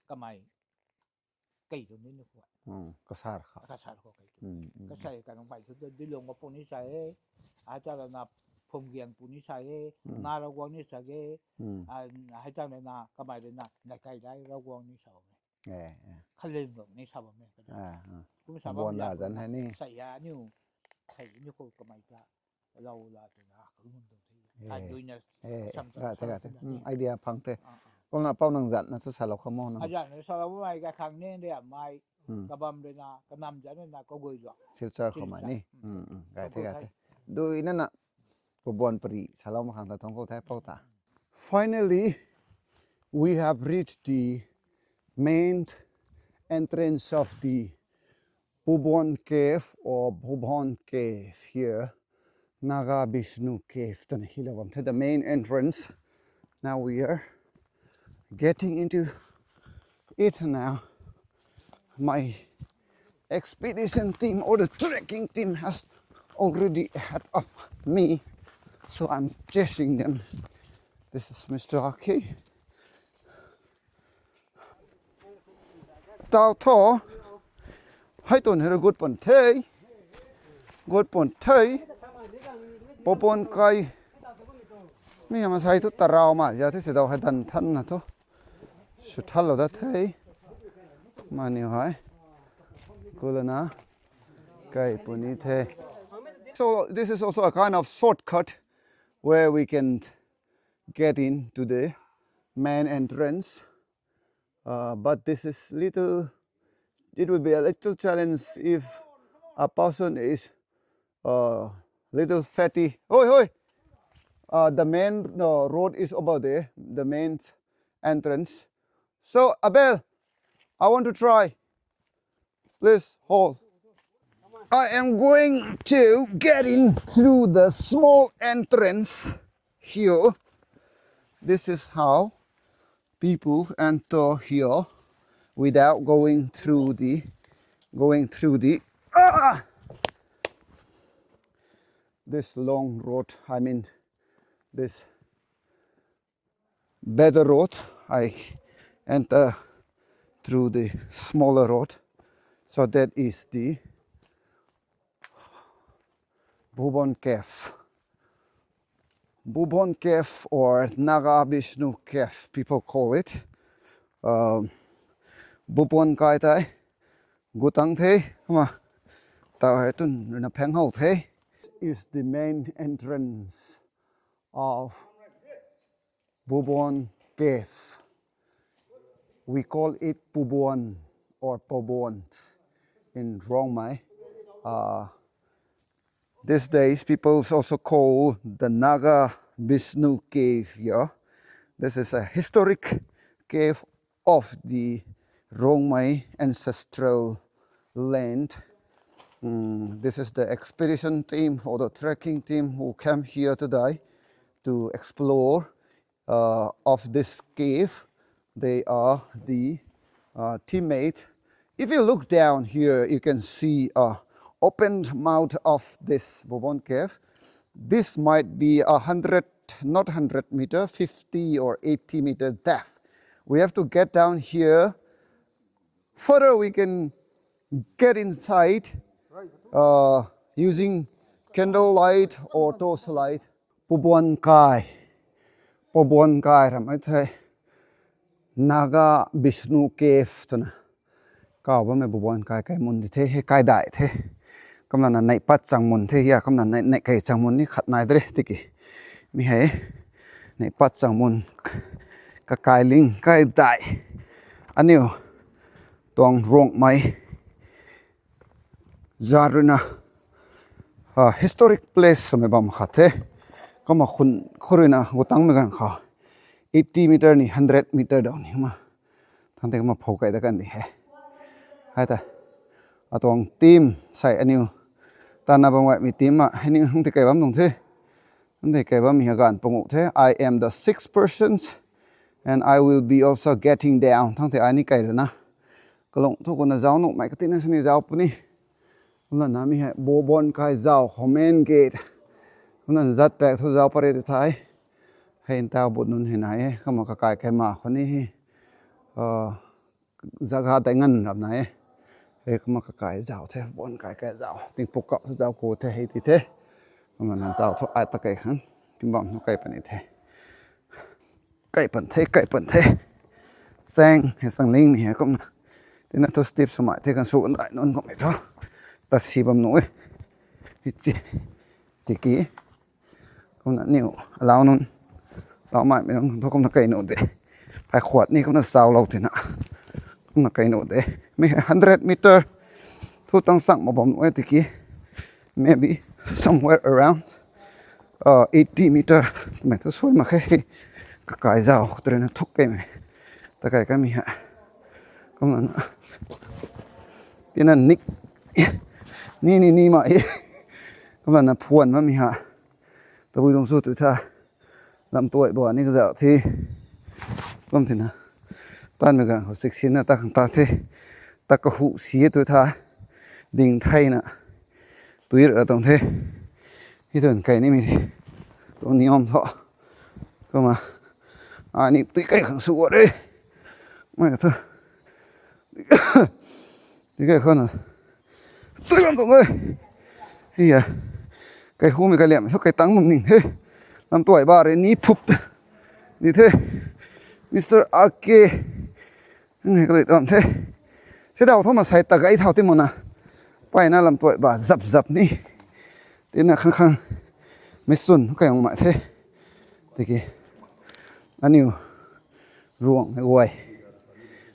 kamei, kei tuang ni ni khou. Kasar khou. Kasar khou kei tu. Kasar kanung pai tu, dilung khou pu ni sai e, hei ta la na, phum giang pu ni sai e, na Ravguangc ni sa ge, hei ta la na, kamei rui na, nai kai dai Ravguangc ni sa bam e. Khalim lou ni sa bam e. Kum sa bam zanc hei ni. Sa ya niu, sa niu khou kamei ta. Lou la twna kalum tu the. Kai duina, sam tu ra the, ra the. Idea phang the. Kumna pou nang zanc na tu salou khamo nang. Azanc na salou mai, kai khang ni, riammei, kabam rui na, kanam zanc rui na, kagui zua. Silchar khou mai ni. Kai the, kai the. Duina na, pubuan pari salou mak khang ta thang khou the pou ta. Finally, we have reached the main entrance of the Bhuban Cave or Bhuban Cave here, Naga Vishnu Cave twna hilou bam the, the main entrance. Now we are getting into it now. My expedition team or the trekking team has already ahead of me, so I'm chasing them. This is Mister Aki. Tau tho. Hei tuang hei rui gut pun the. Gut pun the. Pobon kai. Mi hama sai thu tarau ma ya the se dau hai dan than na thu. Sw than lo da the. Mani hai. Kulana. Kai puni the. So this is also a kind of shortcut where we can get in to the main entrance. Uh, but this is little, it will be a little challenge if a person is uh, little fatty. Hoi, hoi! Uh, the main uh, road is over there, the main entrance. So, Abel, I want to try. Please hold. I am going to get in through the small entrance here. This is how people enter here without going through the going through the ah! This long road, I mean this better road, I enter through the smaller road. So that is the Bhuban Cave. Bhuban Cave or Naga Vishnu Cave, people call it. Um, Bhuban kai tai gutang the, ma tau hai tun rina pheng hou the. Is the main entrance of Bubon Cave. We call it Pubon or Pobon in Rongmei. Uh, these days, people also call the Naga Vishnu Cave here. This is a historic cave of the Rongmei ancestral land. Mm, this is the expedition team or the trekking team who came here today to explore uh, of this cave. They are the uh, teammate. If you look down here, you can see a opened mouth of this Bobon cave. This might be a hundred, not hundred meter, fifty or eighty meter depth. We have to get down here. Further, we can get inside uh, using candlelight or torchlight. Pubuan kai, Pubuan kai ram ai the, Naga Vishnu Cave twna kaw bammei Pubuan kai kai mun di the, he kai dai the. Kumna na nei pat chang mun the, ya kumna nei nei kai chang mun ni khat nai dre tiki. Mi hei nei pat chang mun ka kai ling kai dai. Aniu tuang Rongmei zat ruina uh, historic place samei bam khat the. Kumna khun khurina gutang mei gang kha eighty meter ni hundred meter dau ni ma. Thang te kumna phou kai da kan di he. Hai ta. Atuang team sai aniu tana bam wai mi team ma aniu hung ti kai bam nung the. Hung ti kai bam mi ha gan pangu the. I am the six persons and I will be also getting down. Thang te ai ni kai rana. Kalung thu kuna zau nukmei katina sini zau puni. Kumna na mi hei Bobon kai zau, Homen Gate. Kumna zat pek thu zau pare tu thai. Hei ntau but nun hei nai e, kumna kakai kai ma khou ni hei. Uh, zaga dai ngan rap nai e. Hei kumna kakai zau the, Bobon kai kai zau. Ting puk kap thu zau ko the hei ti the. Kumna na ntau thu ai ta kai khan. Kimbam thu kai pani the. Kai pan the, kai pan the. Sang, he sang ling ni he kumna. Tina thu step swmai the kan su kan dai nun kum e thu. Ta si bam nu e. Hichi. Tiki. Kumna niu. Alau nun. Lau mai mi nun thu kumna kai nu de. Pai khuat ni kumna sau lau tina. Kumna kai nu de. Mi hundred meter. Thu tang sang ma bam nu e tiki. Maybe somewhere around uh, eighty meter. Mei thu sui mak khe. Kakai zau khou tei na thuk ke mei. Ta kai ka mi ha. Kumna na. Tina nik. Ni ni ni ma e. Kumna na phuan ma mi ha. Tabui dong su tu tha. Lam tuai bua ni ka zau the. Kum tina. Tan mei gang khou sik sin na ta khang ta the. Ta ka hu si tu tha. Ding thai na. Tui ra tong the. Hi tun kai ni mi. Tong ni om tho. Kumna. Ai ni tui kai khang su re. Mai ka thu. Tui kai khou na. Tui bam tong e. Hi ya. Kaihumei kaliam thu kai tang bam ning the. Lamtuai ba rui ni phup ni the. Mister R K. Ngai kalui tam the. Se dau thoma sai ta gai thau ti mona. Paina lamtuai ba zap zap ni. Tina khang khang. Mei sun kai ong mai the. Tiki. Aniu. Ruang guay.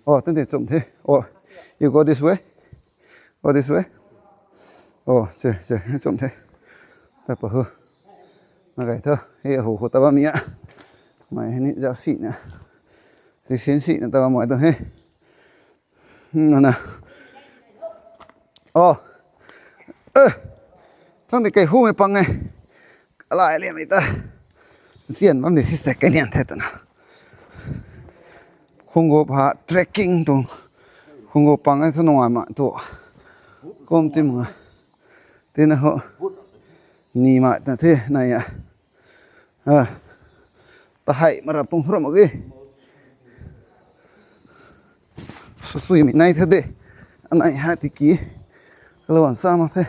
Oh, tante chum the. Oh, you go this way. Go this way. Oh, che, che, chum the. Ta pa hu. Na gai tho. He hu hu ta bam ya. Mai ni ja si na. Ri sin si na ta bam mai to he. Hmm, na. Oh. Eh. Thang de kai hu mei pang e. Alai liam i ta. Sian bam de si se kai nian the ta na. Khungo pha trekking tuang. Khungo pang e thu nungai ma tu. Kom ti manga. Tina ho. Ni ma ta the na ya. Ah. Ta hai ma rap tuang thu ram agi. Su sui mi nai the de. Anai ha tiki. Kalwan sa ma the.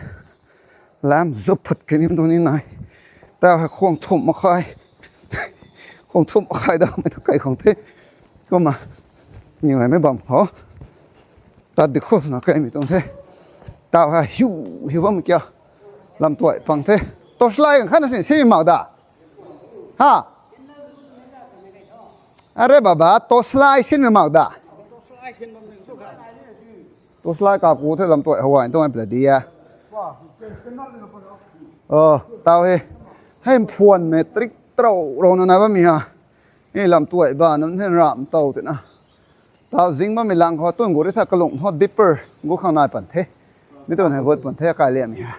Lam zup phut ke ni tu ni nai. Ta hai khong thum ma khai. Khong thum ma khai da mei tu kai khong the. Kumna. Ni ngai mei bam ho. Ta dik kho na kai mi tuang the. Ta hai hiu hiu bam kya. Lamtuai pang the. Torchlight kan khan na sin si mi mau da. Ha? Are baba, torchlight sin mi mau da. Torchlight kap ku the lamtuai hawai tuang ai pla dia. Oh, tau he. Hei phuan mei trik trou rou na na bam mi ha. Hei lamtuai ba nunc hei ram tau tina. Tau zing bam mi lang khou tun gu ri tha kalung tho deeper gu khang nai pan the. Mi tun hei gut pan the kai liam mi ha.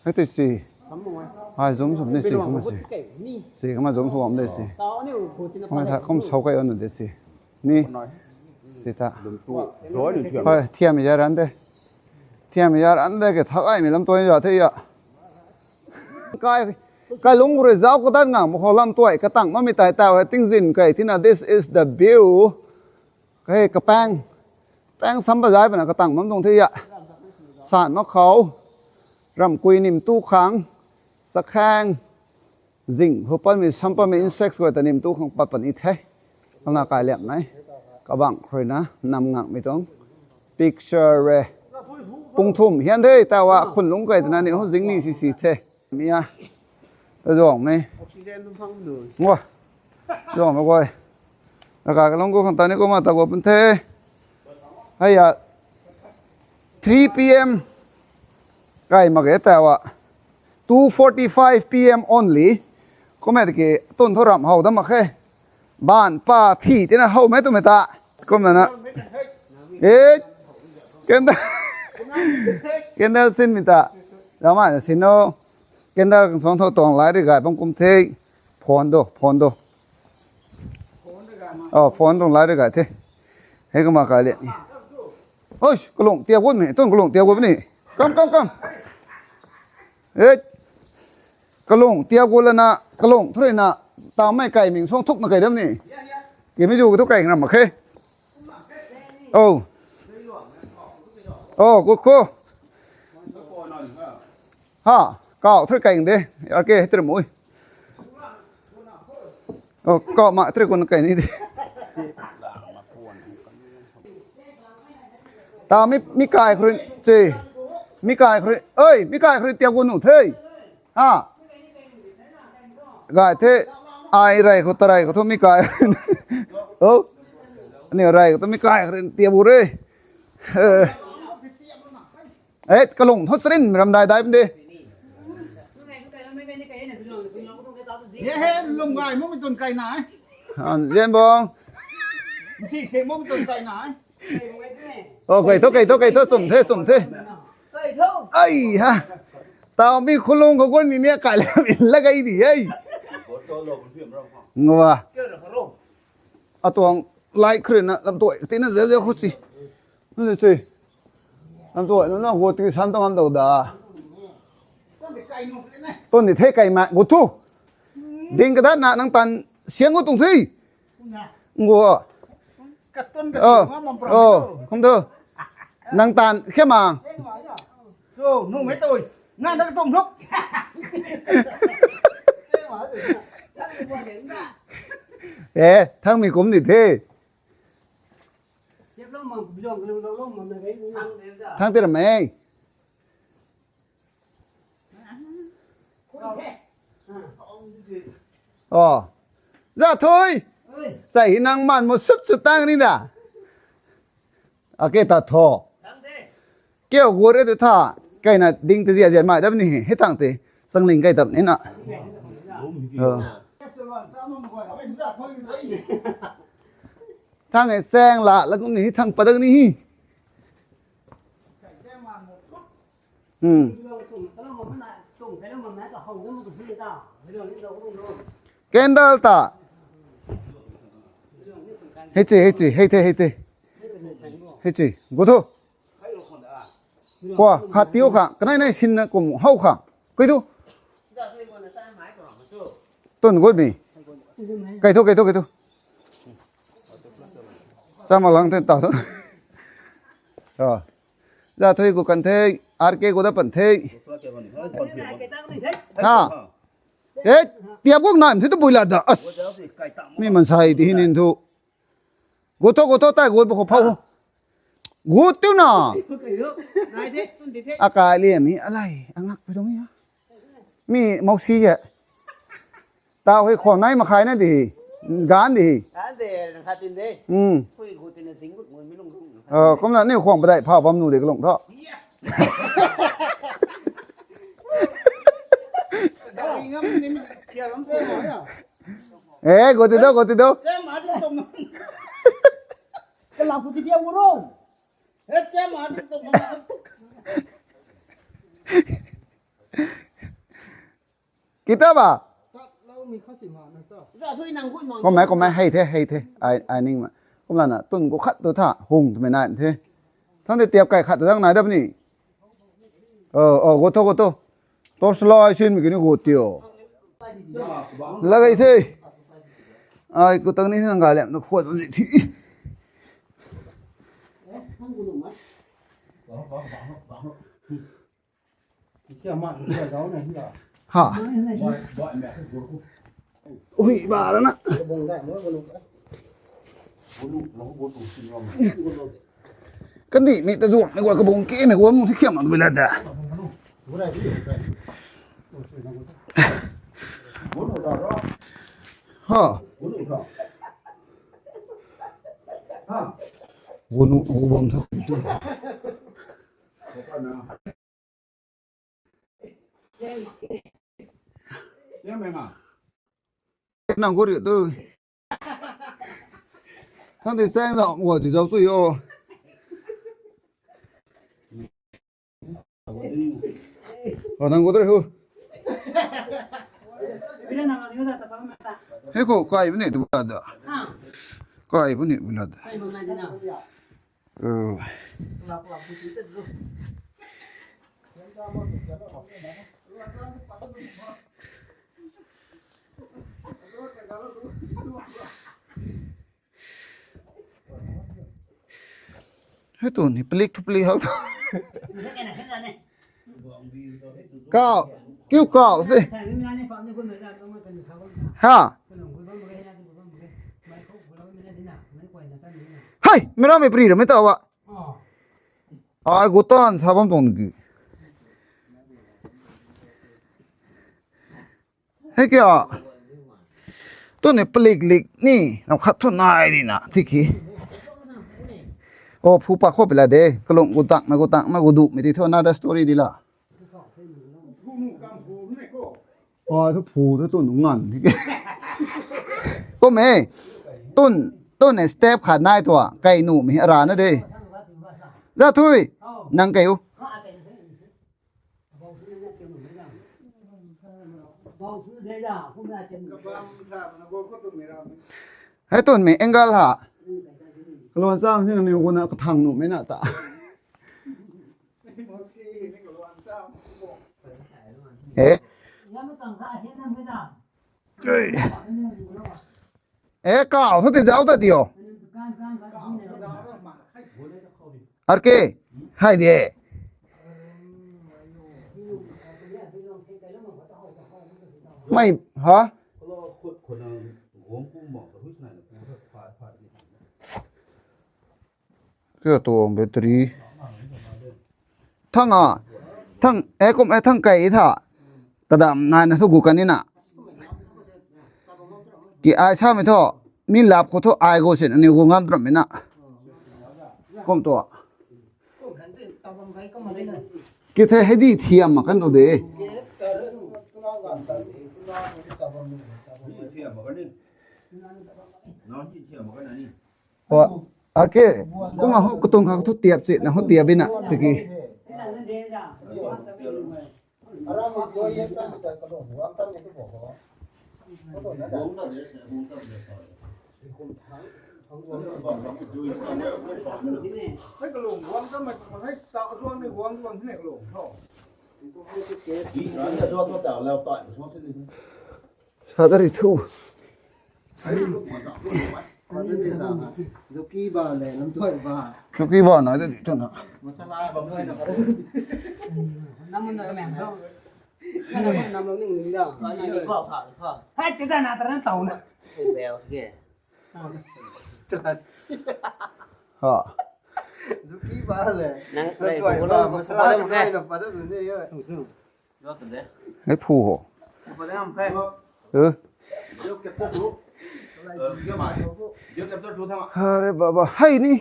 Hei tei si. Hai zum sum ni si kumna si. Si kumna zum sum de si. Kumna tha kum sau kai on de si. Ni. Si ta. Hei, thiam ya ran de. Thiam ya ran de ke thak ai mi lam tuai ya the ya. Kai, kai lung rui zau ko dan ngang mo khou lam tuai ka tang ma mi tai tau hei ting zin kai tina, this is the view. Hei kapang. Pang sam ba zai bana ka tang mam tuang the ya. San ma khou. Ram kui nim tu khang. Sa khang. Zing hu pan mi sam pan mi insects guay ta nim tu khang pat pan i the. Kang na kai liam nai. Kabang khrui na nam ngang mi tuang. Picture re. Pung thum hian the ta wa khun lung kai tana ni ho zing ni si si the. Mi a. Ta zong mei. Oxygen lung phang nu. Ngwa. Zong mei guay. Raka ka lung gu khang ta ni kumna ta gu pun the. Hei ya. Three P M. Kai mak e ta wa. Two forty-five P M only. Kumna tiki tun tho ram hau da mak khe. Ban pa thi tina hau mei tu mei ta. Kumna na. Eh. Candle. Candle sin mi ta. Ramai na sin o. Candle kan song tho tuang lai ri gai bam kum the. Phone do, phone do. Oh, phone tuang lai ri gai the. Hei kumna kai liam ni. Oi, kalung tia gun ni, tun kalung tia gun ni. Kam, kam, kam. Eh, kalung tia gun lana, kalung thuri na, ta mei kai ming song thuk na kai dam ni. Ki mi ju ka thu kai ram mak khe. Oh. Oh, good ko. Ha, kau thuri kai de. R K, thuri mui. Oh, kau ma thuri kun kai ni de. Ta mi, mi kai khrin, che. Mi kai khrin, oi, mi kai khrin tia gun nu the. Ha. Gai the, ai rai khou ta rai khou thu mi kai. Oh. Ni rai khou thu mi kai khrin tia bu re. Eh. Eh, kalung tho chrin ram dai dai de. Ye he, lung gai mo mi tun kai nai. An zen bong. Si se mo mi tun kai nai. Oh, kai tho, kai tho, kai tho, chum the, chum the. Ai ha. Tau mi khulung khou gun ni ni kai la min la gai di ai. Ngwa. Atuang lai khrin na lam tuai tina zeu zeu khou si. Nunc se. Nang tu nunc na hu tiki san tang am dou da. Tun di the kai ma gu thu. Ding kadat na nang tan siang gu tung the. Ngu. Oh. Oh, kum thu. Nang tan khe ma. Tu, nu mei tui. Nang dak tum luk. Eh, thang mi kum ni the. Thang tira mei. Oh. Za thui. Sai hi nang man mo sut sut tang ni da. Ake ta tho. Kiu gu re tu tha. Kai na ding te zia zia mai dam ni hi. Hi tang te. Changling kai dam ni na. Oh. Thang e seng la, la kum ni thang padak ni hi. Hmm. Candle ta. Hei chi, hei chi, hei the, hei the. Hei chi, gu thu. Kwa, khat tiu kha, kanai nai sin na kum hau kha. Kui thu. Tun gut mi. Kai thu, kai thu, kai thu. Chama lang ten ta thu. Ah. Za thui gu kan the, R K gu da pan the. Ha. Eh, tiap guk naim thu tu bui la da. As. Mi man sai di hinin thu. Gu thu, gu thu, tai gu bu khou phau. Gu tiu na. Akai liam hi alai, angak pi dong ya. Mi mousi ya. Tau hei khwang nai makhai na di. Gan di. Gan de, nang khat tin de. Hmm. Pui gu tin na zing gut ngoi mi lung lung. Ờ, kum na ni khwang padai pha bam nu de kalung tho. Yes. Dau ngam ni mi kia lam se mo ya. Eh, gu ti do, gu ti do. Che ma di tum. Kalam pu ti dia uro. Eh, che ma di tum. Kita ba? Kum mai, kum mai, hei the, hei the. Ai, ai ning ma. Kum lana, tun gu khat tu tha, hung tu mai nai the. Thang de tiap kai khat tu dang nai dap ni. Oh, oh, gu tho, gu tho. Torch light sin mi kini gu tio. Lagai the. Ai, ku tang ni nang ga lem na khuat bam ni thi. Ha. Ui, ba ra na. Kan di mi ta zuang ni gua kabung ke ni gua mu thi khiam ma bi la da. Ha. Gunu gu bam tho. Nang gu ri tu. Thang di cheng zau, ua di zau tu yo. Ua nang gu tu ri hu. Hei ko kai bini tu la da. Kai bini tu la da. Ờ. Hei tu ni plik thu plik hau tu. Kau, kiu kau se. Ha. Hei, mera mei pri ra mei ta wa. Ai, gu tan sa bam tuang ki. Hei kia. Tu ni palik lik ni, ram khat thu nai di na, tiki. O, phu pa khou pila de, kalung gu tak, ma gu tak, ma gu du, mi ti thu another story di la. Oi, thu phu thu tun ngan. Kum e, tun, tun e step khat nai tua, kai nu mi ara na de. Za thui, nang kai u. Hei tun mi angle ha. Kalon cham ni nang niw guna kathang nu mi na ta. Eh. Eh, kau thu ti zau ta dio. Arke, hai de. Mei ha? Kyo tuang battery. Thang a. Thang, e kum e thang kai tha. Kadam nai na thu gu kan ni na. Ki ai sa mi thu. Mi lap khou thu ai gu sin ani gu ngam pram mi na. Kum tu. Ki the hei di thiam ma kan tu de. Wa, arke, kum a hu kutung kha thu tiap si, na hu tiap bina, tiki. Sa ta ri thu. Zuki ba le, lam tuai ba. Zuki ba na de tu na. Masala ba mai na. Nam na ka meng do. Nam lo ning ning da. Ni ko kha kha. Hai, te da na ta ran tau na. Bel ke. Ha. Zuki ba le. Nang lam tuai ba, masala ba mai na pa da ne ye. Hei phu ho. Hare baba, hei ni.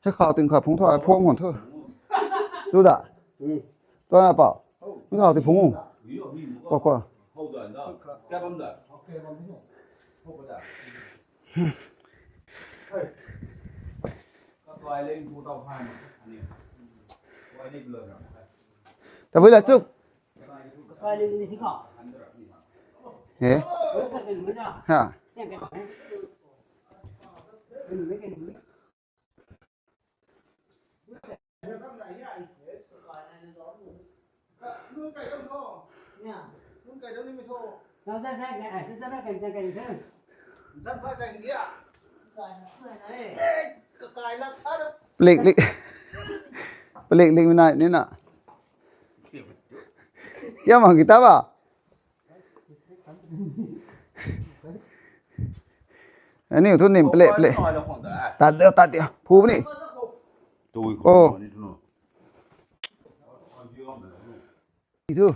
Hei khou ting kha phung thu, phung hon thu. Chu da. Tua na pau. Ni khou ting phung. Kwa kwa. Tabui la chuk. He. Ha. Plik lik. Plik lik mi nai ni na. Kya mang kita ba? Ani thu nim ple ple. Tat de, tat de. Phu ni. Oh. Thu.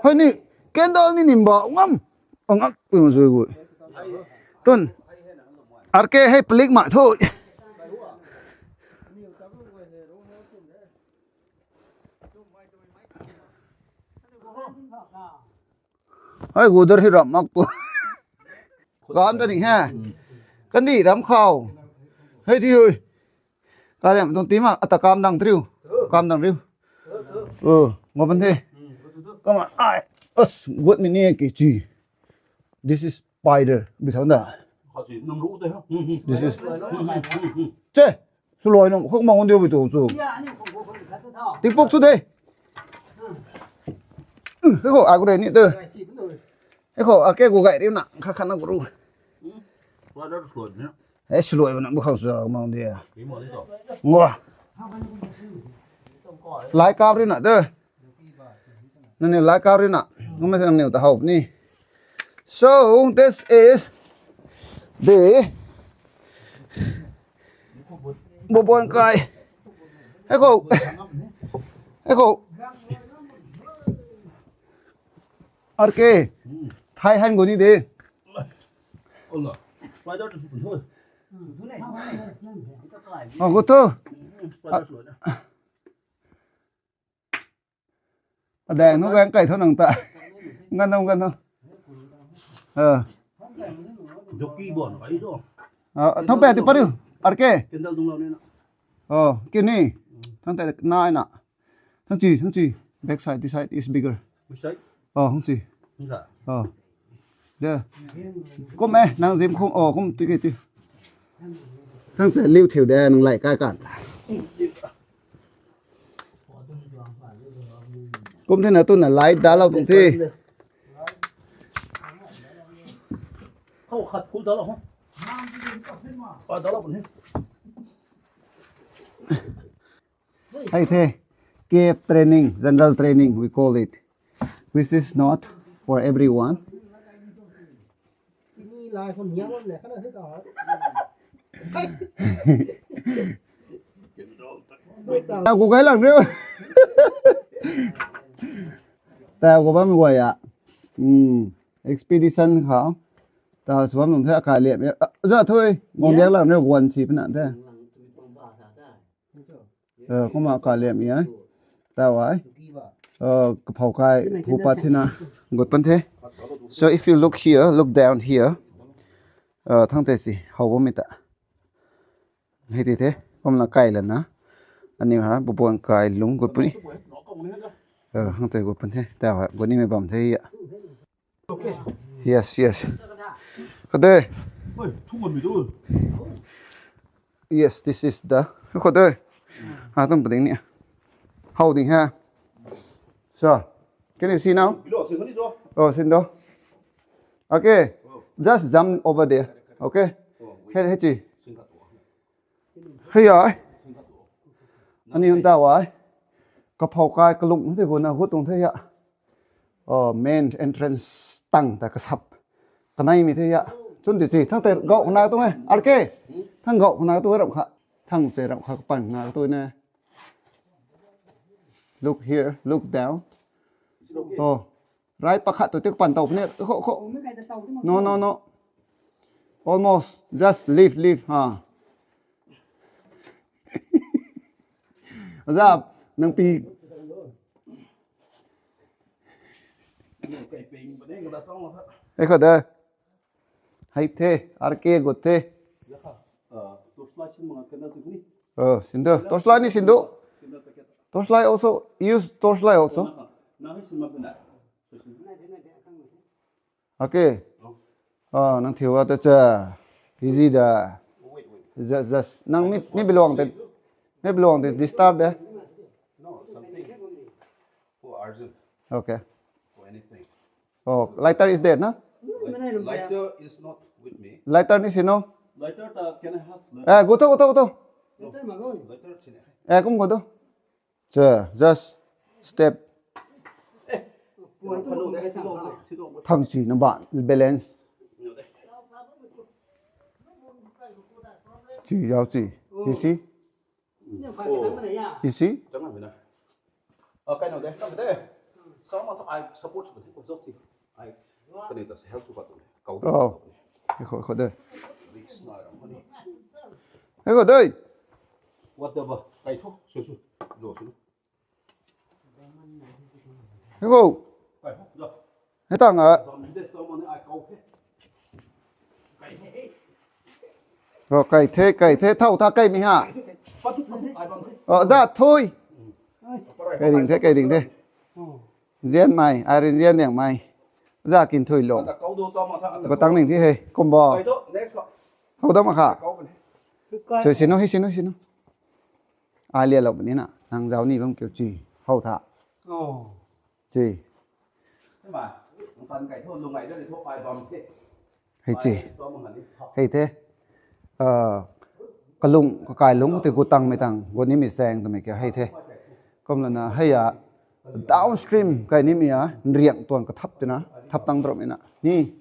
Hei ni, candle ni nim ba ngam. Ngak pu zui gu. Tun. Arke hei palik mai thu. Hei gu dar hi ram mak tu. Kam ta ni he. Kan di ram khou. Hei di hui. Ka liam tuang ti ma, ata kam dang triu. Kam dang riu. Oh, ngo ban the. Come on, ai. As, gut mi ni ki chi. This is spider. Bi thang da. This is. Che, suloi nung khok mang diu bi tu chu. Ting puk chu de. Hei khou, a gu re ni tu. Hei khou, a ke gu gai riu na, kha kha na gu ru. Hei, suloi bana bu khou sa mang dia. Ngua. Lai kap ri na de. Nani lai kap ri na. Ngum se nang niu ta hau ni. So, this is the Bobon kai. Hei khou. Hei khou. Arke. Thai han gu ni de. Spider tu sukun thu. Oh, gu thu. Spider sukun. Adang nu gang kai thu nang ta. Ngan nang, ngan nang. Ah. Joki bon kai thu. Ah, thang pe ti pariu. Arke. Candle dung lo ni na. Oh, kini. Thang te nai na. Thang chi, thang chi. Back side, this side is bigger. Which side? Oh, thang chi. This side. Oh. De. Kum e, nang zim khum, oh, kum tu ke tu. Thang se liu thiu de, nang lai kai kan. Kum the na tu na lai da lo tung thi. Khou khat phul da lo ho. Pa da lo pun he. Hei the, cave training, jungle training, we call it, which is not for everyone. Tau ku kai lang riu. Tau ku bam guay a. Hmm. Expedition khou. Tau sw bam nung the akai liam. Za thui. Ngong diak lang riu guan si pina the. Kumna akai liam e. Tau ai. Kaphou kai phu pat thina. Gut pan the. So if you look here, look down here. Thang te si how bam mi ta. Hei ti the, kumna kai lana. Aniu ha, bubuan kai lung gut puni. Hang te gut pun the, ta ha, gut ni me bam the ya. Yes, yes. Kade. Yes, this is the. Kade. Ha, tum pading ni. How ding ha. So, can you see now? Oh, sin do. Okay. Just jump over there. Okay. Hei, hei chi. Hei ai. Ani hun ta wai. Kaphou kai kalung the guna hu tung the ya. Oh, main entrance tang ta kasap. Kanei mi the ya. Chun ti chi thang te gau khana tung e. R K. Thang gau khana tung e ram kha. Thang che ram kha kapan na tung e. Look here, look down. Oh. Right pakhat tu tik pan tau puni. Kho, kho. No, no, no. Almost. Just leave, leave. Ha. Za, nang pi. Ei kho de. Hei the, R K gut the. Oh, sin do. Torchlight ni sin do. Torchlight also, use torchlight also. Okay. Ah, nang thiu a ta cha. Easy da. Just, just. Nang mi, mi belong te. Mi belong te disturb de. No, something for urgent Okay. or anything. Oh, lighter is there, na? Light- Lighter is not with me. Lighter ni sino? Lighter ta, can I have lighter? Eh, go to, go to, go to. No. Lighter chine. Eh, kum go to. Cha, just step. Thang chi na ba balance. Chi yau chi. You see? You see? Tang na. Ah, kai no de, kai de. Sama sa I support ko sa si. I kani ta help tu ka tu. Kau. Oh. Kho, kho de. Risk na ram ni. Hei kho de. What the ba? Kai tho. Su su. Lo su. Hei kho. Kai tho. Hei tang a. Ro, kai the, kai the, thau tha kai mi ha. Ro, za thui. Kai ding the, kai ding the. Zian mai, ai rin zian diang mai. Za kin thui lung. Go tang ding thi hei, kumbo. Hou dam kha. Sui sinu, hi sinu, sinu. Ai lia lou puni na, nang zau ni bam kiu chi. Hou tha. Chi. Hei chi. Hei the. Kalung, kakai lung, ti gu tang mei tang, gu ni mi seng tu mei kiu hei the. Kum lana hei a, downstream kai ni mi a, nriang tuang kathap tina, thap tang drop ina. Ni.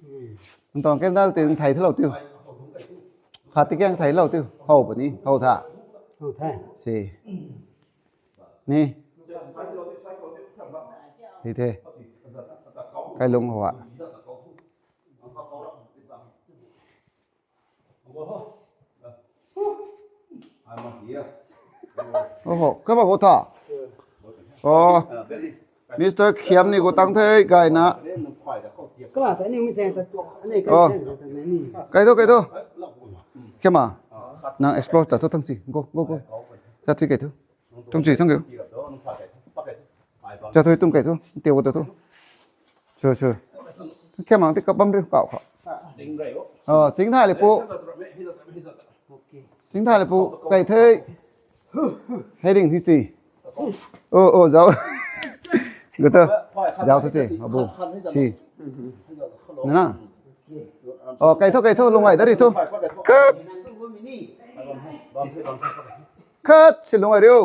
Ntuang candle ti thei thalou tiu. Khat ti kiang thei lou tiu. Hou puni, hou tha. Hou the. Si. Ni. Hei the. Kai lung hou a. Oho, kaba go tha. Oh. Mister Khiam ni go tang the, gaina. Kala ta ni mi sen ta, ani kai Oh. sen ta ni. Kai tho, kai tho. Khiam a. Nang explore ta tho tang si. Go, go, go. Sa thui kai tho. Tang si, thank you. Sa thui tung kai tho. Tiu ta tho. Sure, sure. Khiam ang ti kabam riu kau kha. Oh, ching thai le pu. Ching thai le pu, kai the. Hei ding thi si. Oh, oh, zau. Gu ta. Zau tho si, abu. Si. Na na. Oh, kai tho, kai tho, lung ai da ri tho. Cut. khat si lung ai riu.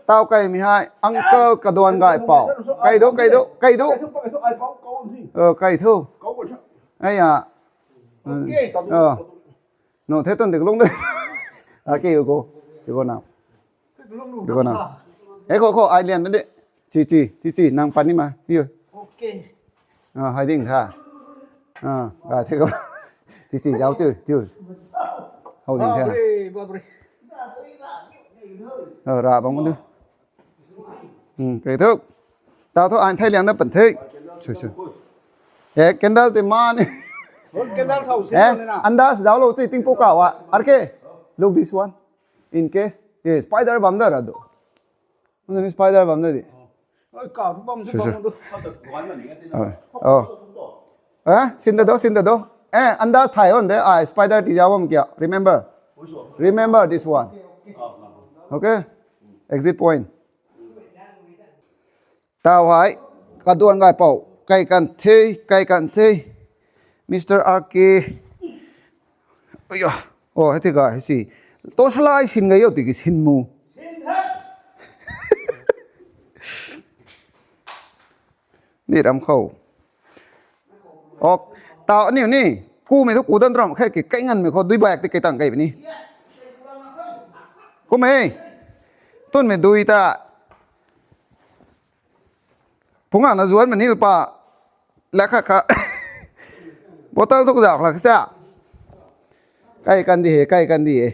Tau kaimei hei uncle kaduan gay pau. Kai do, kai do, kai do. Kai thu. Ai ya. No the tun de lung de. Okay, you go. You go now. You go now. Ei kho kho ai lian de. Chi chi chi chi nang pan ni ma. Yo. Okay. Ah, hai ding tha. Ah, ga the ko. Chi chi zau tu tu. Hau ding tha. Ah, ra bang du. Hmm, kai thu. Tau thu ai thai liang na pan the. Chu chu. Eh, candle te ma ni. Candle thau si. Eh, andas zau lo chi ting pu ka wa. Arke. Look this one. In case, eh, spider bam da ra do. Unni spider bam da di. Oi, ka bam si bam du. Oh. Eh, sin da do, sin da do. Eh, andas thai on de. Ai spider ti zau bam kya. Remember. Remember this one. Okay? Exit point. Tau hai, kaduan gay pau, kai kan the, kai kan the, Mister R K. Aya, oh, hei the gay si. To salai sin gay yo tiki sin mu. Ni ram khou. Ok, tau aniu ni, ku mei thu ku dan ram khe ki kai ngan mei khou dui bayak ti kai tang kai ni. Ku mei, tun mei dui ta. Phungna zuan mei ni pa, la kha kha. Bottle thu kazau kha kasa. Kai kan di he, kai kan di he.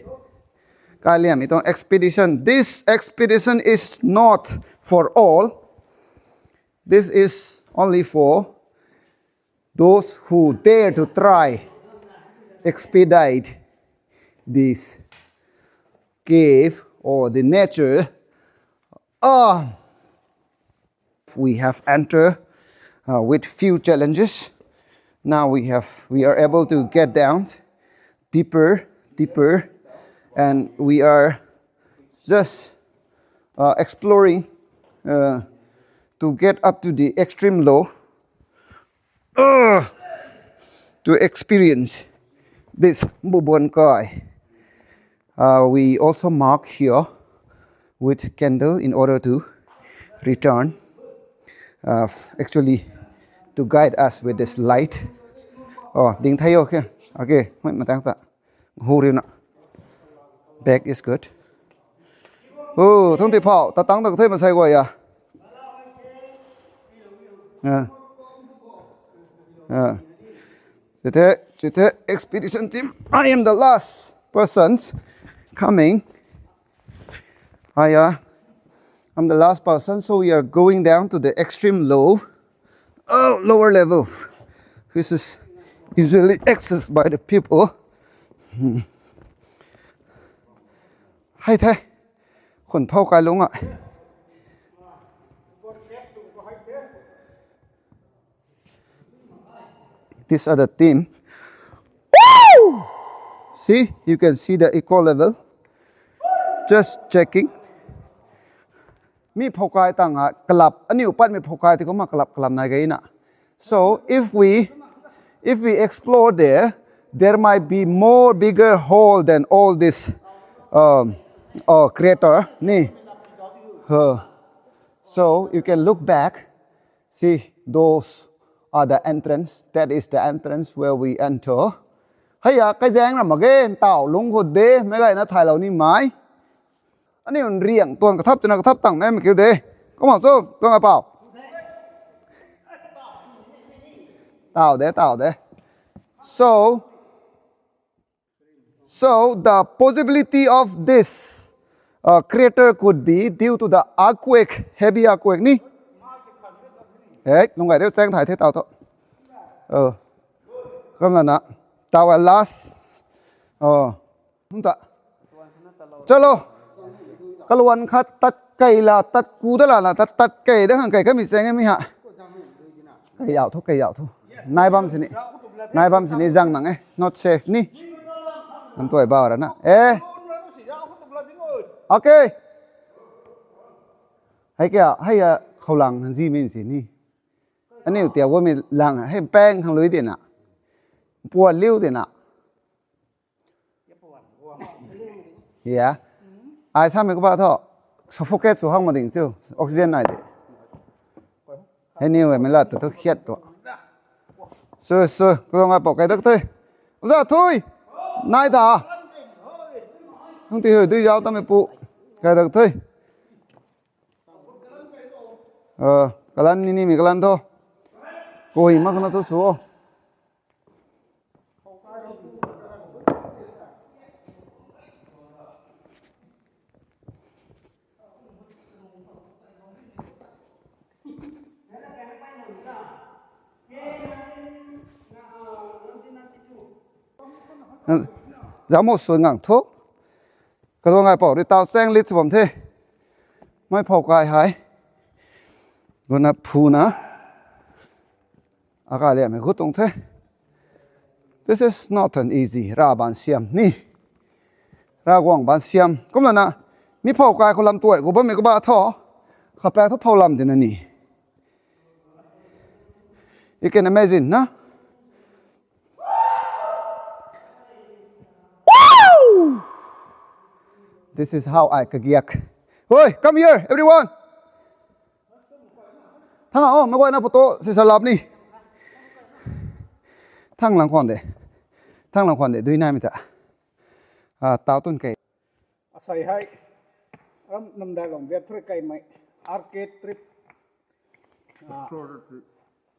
Kai liam itong expedition. This expedition is not for all. This is only for those who dare to try expedite this cave or the nature. Ah, we have entered uh, with few challenges. Now we have we are able to get down deeper, deeper, and we are just uh, exploring uh, to get up to the extreme low uh, to experience this Bubuan Kai. Uh, we also mark here with candle in order to return. Uh, actually, to guide us with this light. Oh, ding thai okay. Okay, mai matang ta. Hu riu na. Back is good. Oh, thung ti phau, ta tang ta thei masai gua ya. Yeah. Yeah. Chithe, chithe, expedition team. I am the last persons coming. I, uh, I'm the last person, so we are going down to the extreme low, oh, lower level, which is usually accessed by the people. Hmm. Hai the, khun phau kai lung a. These are the team. Woo! See, you can see the echo level. Just checking. Mi phoukai tang a kalap, aniu pat mi phoukai ti kumna kalap kalap nai gay na. So if we if we explore there, there might be more bigger hole than all this um, uh, crater ni. Uh, so you can look back. See, those are the entrance. That is the entrance where we enter. Hei a, kaizaeng ram again, tau lung khou de, meic gayna thaylou ni mai. Aniu nriang tuang kathap twna kathap tang mei kiu de. Kumna so, tuang a pau. Tau de, tau de. So, So the possibility of this uh, crater could be due to the earthquake, heavy earthquake ni. Hey, nung gai reu cheng thai the tau to. Oh. Kam la na. Tau a last. Oh. Hum ta. Chalo. Kaluan khat tat kei la, tat ku da la la, tat tat kei da khang kei kami cheng mi ha. Kei yau thu, kei yau thu. Nai bam sini. Nai bam sini zang nang e. Not safe ni. Nam tuai bau ra na. Eh. Okay. Hei kya, hei ya khou lang han zi min sini. Aniu tia wo mi lang hei peng khang lui di na. Puan liu di na. Yeah. Ai samei khou ba thu, suffocate sw hang ma ding chu, oxygen nai de. Hei ni we mei lat tu khiat tu. Su, su, kuzang ai pou kai dak the. Uza thui. Nai da. Hung ti hui, dui zau tamei pu. Kai dak the. Uh, kalan ni ni mi kalan tho. Koi mak na tu su. Zamo sui ngang thu. Kaluang ai pou ri tau cheng lit sw bam the. Mei phou kai hei. Guna phuna. Akai liam hei gut tuang the. This is not an easy. Ra ban siam ni. Ra guang ban siam. Kumna na. Mi phou kai khou lam tuai gu bammei kou ba tho. Kha paek thu phou lam dina ni. You can imagine, na? Wow! This is how I kagiak. Oi, come here, everyone. Thang a, oh, mei guayna photo si sa lap ni. Thang lang khwan de. Thang lang khwan de, dui nai mi ta. Ah, tau tun kei. Asei hei, ram namdai long biak thrui kaimei, arcade trip. Ah, Explorer trip.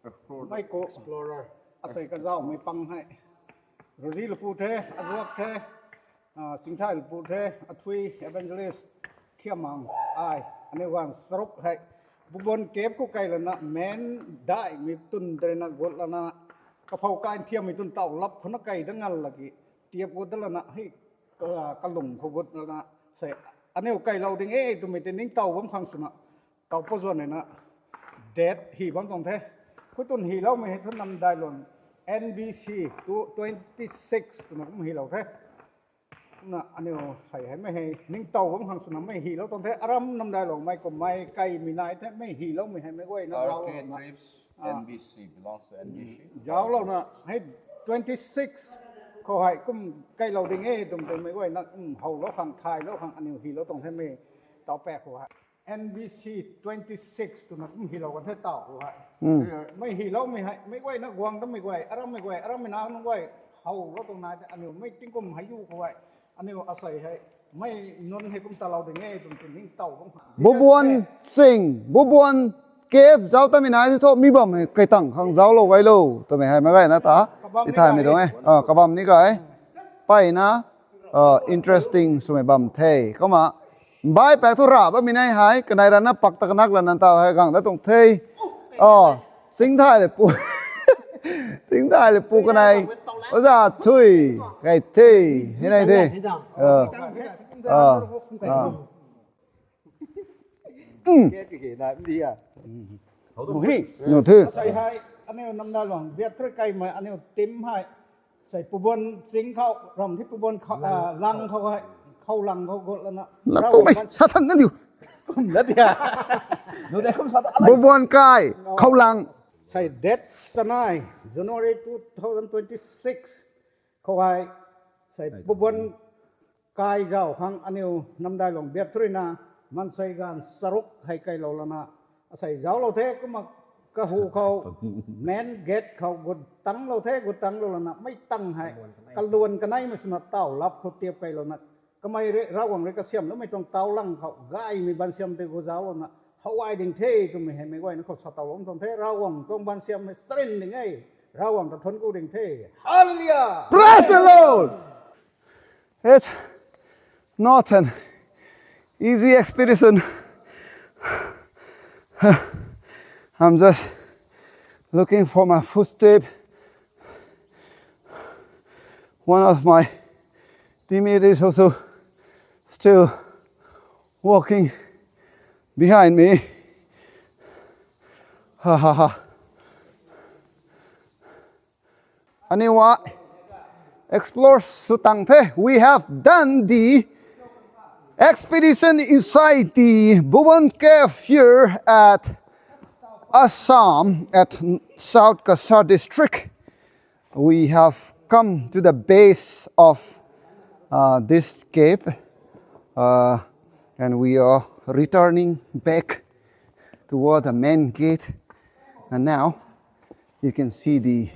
Explorer. Mei kou explorer. Asei kazauhmei pang hei. Rosie Lapu the, Azuak the, ah, Singthai Lapu the, Athui, Evangelist, Khiamang, ai, aniu ganv charuk hei. Bubon Cave khou kai lana, men daihmei tun tei na gut lana, kaphou kai nthiammei tun tau lap khou na kai da ngal laki, tiap gut da lana, hei, ka-, kalung khou gut lana, sei, aniu kailou ding e twmei tei ningtow bam khang swna, tau pau zuan na, date hi bam tuang the. Khou tun hiloumei hei thu namdai long N B C tu twenty six twna kum hilou the. Na aniu sei hei mei hei ningtow bam khang swna mei hilou tuang the. Aram namdai long mei kum mei kaimei nai the, mei hiloumei hei mei guayna zauc Arcade lana. Trips, Ah. N B C belongs to N B C. Zauc lou na hei twenty six khou hei kum kailou ding e twmei tei mei guayna, um, howlou khang, thaylou khang aniu hilou tuang the mei tau paek khou hei. N B C twenty six twna kum hilou kan the tau khou hei. Mei hiloumei hei, mei guayna guang dammei guay, arammei guay, arammei na nunc guay, howlou tuang nai the, aniu mei tingkum hei yu khou hei. Aniu asei hei, mei nunc hei kum talou ding e twmei tei ningtow bam khang. Bubuan Sing, Bubuan Cave zauc tamei nai thu mi bam hei kai tang khang zauclou gaylou twmei hei mei guayna ta. Kabam ni I thaymei kai. Tuang e. Ah, kabam ni kai. Mpeyna, uh, interesting swmei bam the. Kumna, bai paek thu ra bammei nai hei, kanei rana pak ta kanak lana tau hei gang da tuang the. Oh, Singthai Lapu. Singthai Lapu kanei. Oza Thui. Kai the. Hei nai the. Uh, uh, uh. Nuh the. Asei hei, aniu namdai long biak thrui kaimei, aniu team hei. Sei Pubuan Sing khou, ram thi Pubuan khou, ah, lang khou hei, khou lang khou gut lana. Kum hei, sa than na diu. Kum na dia. Bubuan kai, khou lang. Sei date chanei, January two thousand twenty six khou hei, sei Pubuan kai zauc khang aniu namdai long biak thrui na, mansei ganv charuk hei kailou lana, asei zauclou the, kumna kahu khou, main gate khou gut tanglou the, gut tanglou lana, mei tang hei, kaluan kaneimei swna tau lap khou tiap kailouna, kamei rui, Ravguangc rui kasiamhloumei tuang taulang khou, gaymei bansiam tei gu zauclouna, how ai ding the twmei hei mei guayna khou sa tau lou tuang the, Ravguangc tuang bansiam hei sarin ding e, Ravguangc ta thuanc ku ding the. Hallelujah! Praise the Lord! It's not an easy expedition. I'm just looking for my footstep. One of my teammate is also still walking behind me. Ha ha ha. Aniu explore sw tang the. We have done the expedition inside the Bubuan Cave here at Assam, at South Cachar district. We have come to the base of, uh, this cave. Uh, And we are returning back toward the main gate. And now you can see the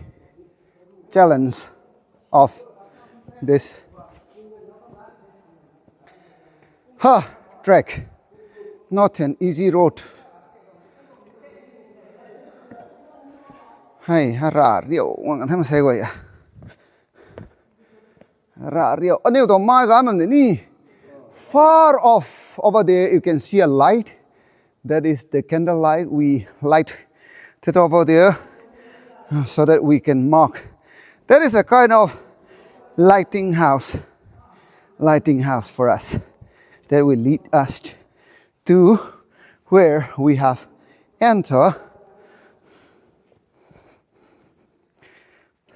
challenge of this, ha, trek. Not an easy road. Hey, ha, ra riu ngang the masei guay a. Ra riu. Aniu tuang mai ga mam ni. Far off over there, you can see a light. That is the candlelight we light it over there, uh, so that we can mark. That is a kind of lighting house, lighting house for us that will lead us to where we have entered.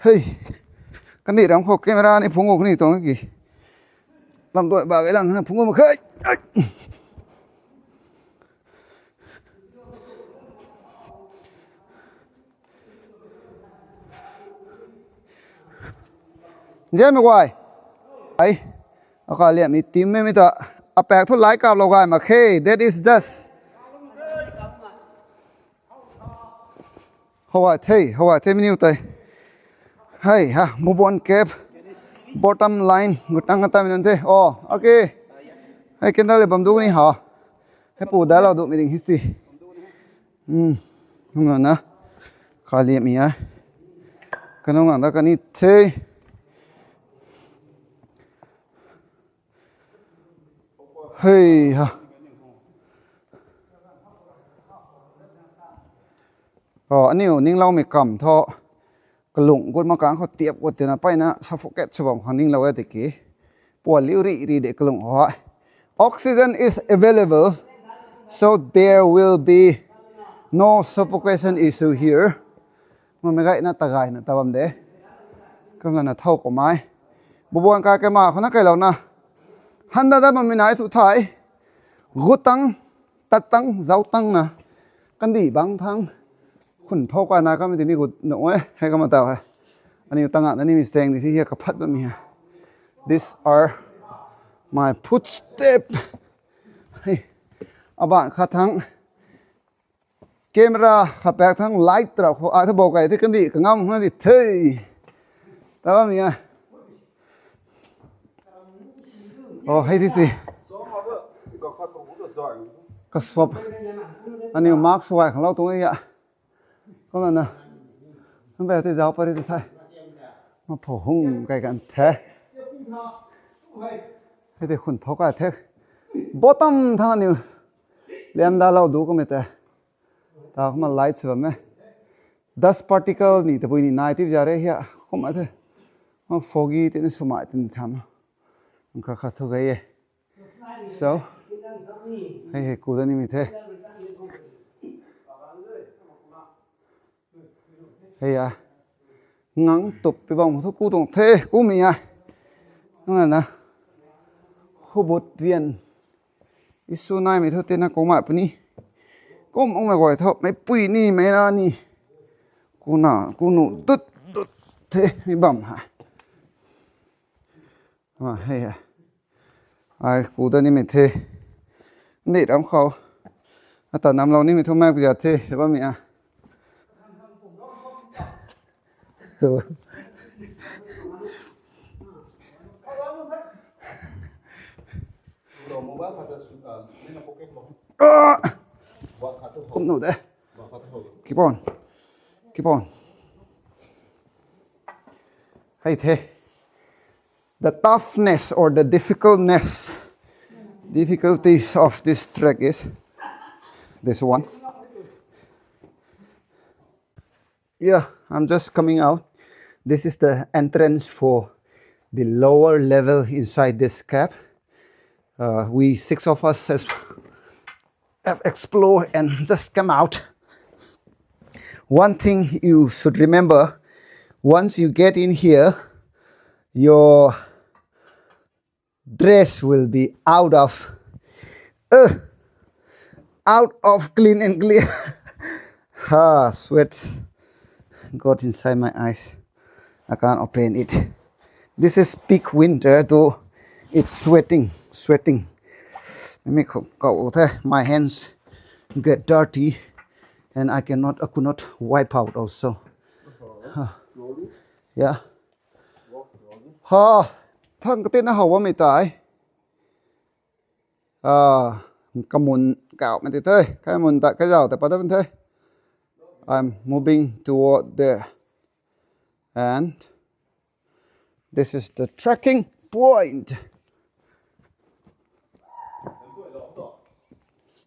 Hey, kandih ram khou camera ni phungc gu kani tuang ki. Lam dui ba gay lang na phungc gu mak khe. Nzianmei guay. Ai, akaliam ni tim mei mi ta. Apaek thu lai kap lou gay mak khe. That is just How a the, how a the miniu tei. Hey, ha, Mubon Cave. Bottom line, gutang ata mi nunc the. Oh, okay. Hey, candle le bam du ni ha. Hey, pu dai lou du mi ding hi si. Hmm. Hum na. Kali mi a. Kanu ngang da kani the. Hey, ha. Oh, aniu ningloumei kam thu kalung gut makang khou tiap gut tina peyna suffocate sw bam khang ninglou e tiki. Puan liu ri ri de kalung khou hei. Oxygen is available, so there will be no suffocation issue here. Mamei gayna tagayna ta bam de. Kumna na thau kou mai. Bubuan kai kai ma khou na kailouna. Handa da mamei nai thu thai. Gutang, tattang, zautang na. Kandih bang thang. Khun phou kai na kamei tini gut na e. Hei kama tau hei. Aniu tanga na ni mi seng di thi hei kaphat bam mi hei. These are my footstep. Hey. Aban khat thang. Camera khat paek thang light rau khou a thu bou kai the kandih kangam na di the. Ta bam mi a. Oh, hei thi si. Ka swap. Aniu mark swai khang lou tuang e ya. Kumna na. Hum be ti zau pari ti thai. Ma pho hung kai kan the. Hei ti khun phou kai the. Bottom thang aniu. Liam da lou du kumei te. Ta kumna light sw bam e. Dust particle ni tabui ni nai tip za re hia. Kumna the. Ma foggy tina swmai tina tham. Ang kha kha thu gay e. So, hei hei ku da nimei the. Hei a. Ngang tup pi bang thu ku tuang the, ku mi a. Nang na. Khubut rian. Isu naimei thu tina ku mai puni. Kum ang mei guay thu, mei pui ni, mei na ni. Ku na, ku nu dut, dut the, mi bam ha. Ma, hei, hei. Ai, ku da nimei the. Ni ram khou. Ata nam lou nimei thu mak pui za the, bam mi a. Ah! Kum nu de. Keep on. Keep on. Hei the. The toughness or the difficultness, difficulties of this trek is this one. Yeah, I'm just coming out. This is the entrance for the lower level inside this cave. Uh, we six of us has, have explored and just come out. One thing you should remember, once you get in here, your dress will be out of, uh, out of clean and clear. Ha, sweat got inside my eyes. I can't open it. This is peak winter, though it's sweating, sweating. Mi khou kau the, my hands get dirty and I cannot, I could not wipe out also. Huh. Yeah. Ha, thang katina how bammei tei. Ah, kamun kau mei ti the, kamun ta kazau ta pat bam the. I'm moving toward there. And this is the trekking point.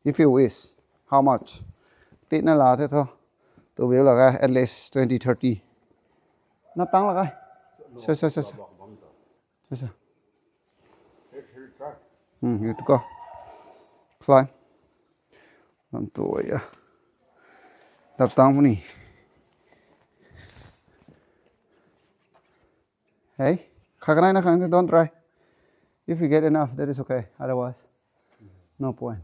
If you wish, how much? Tina la the tho. Tu bil laga at least twenty, thirty. Na tang laga. So, so, so, so. So, so. Hmm, you to go. Fly. Lam tu ya. Dap tang puni. Hey, khakanai na khang, don't try. If you get enough, that is okay. Otherwise, no point.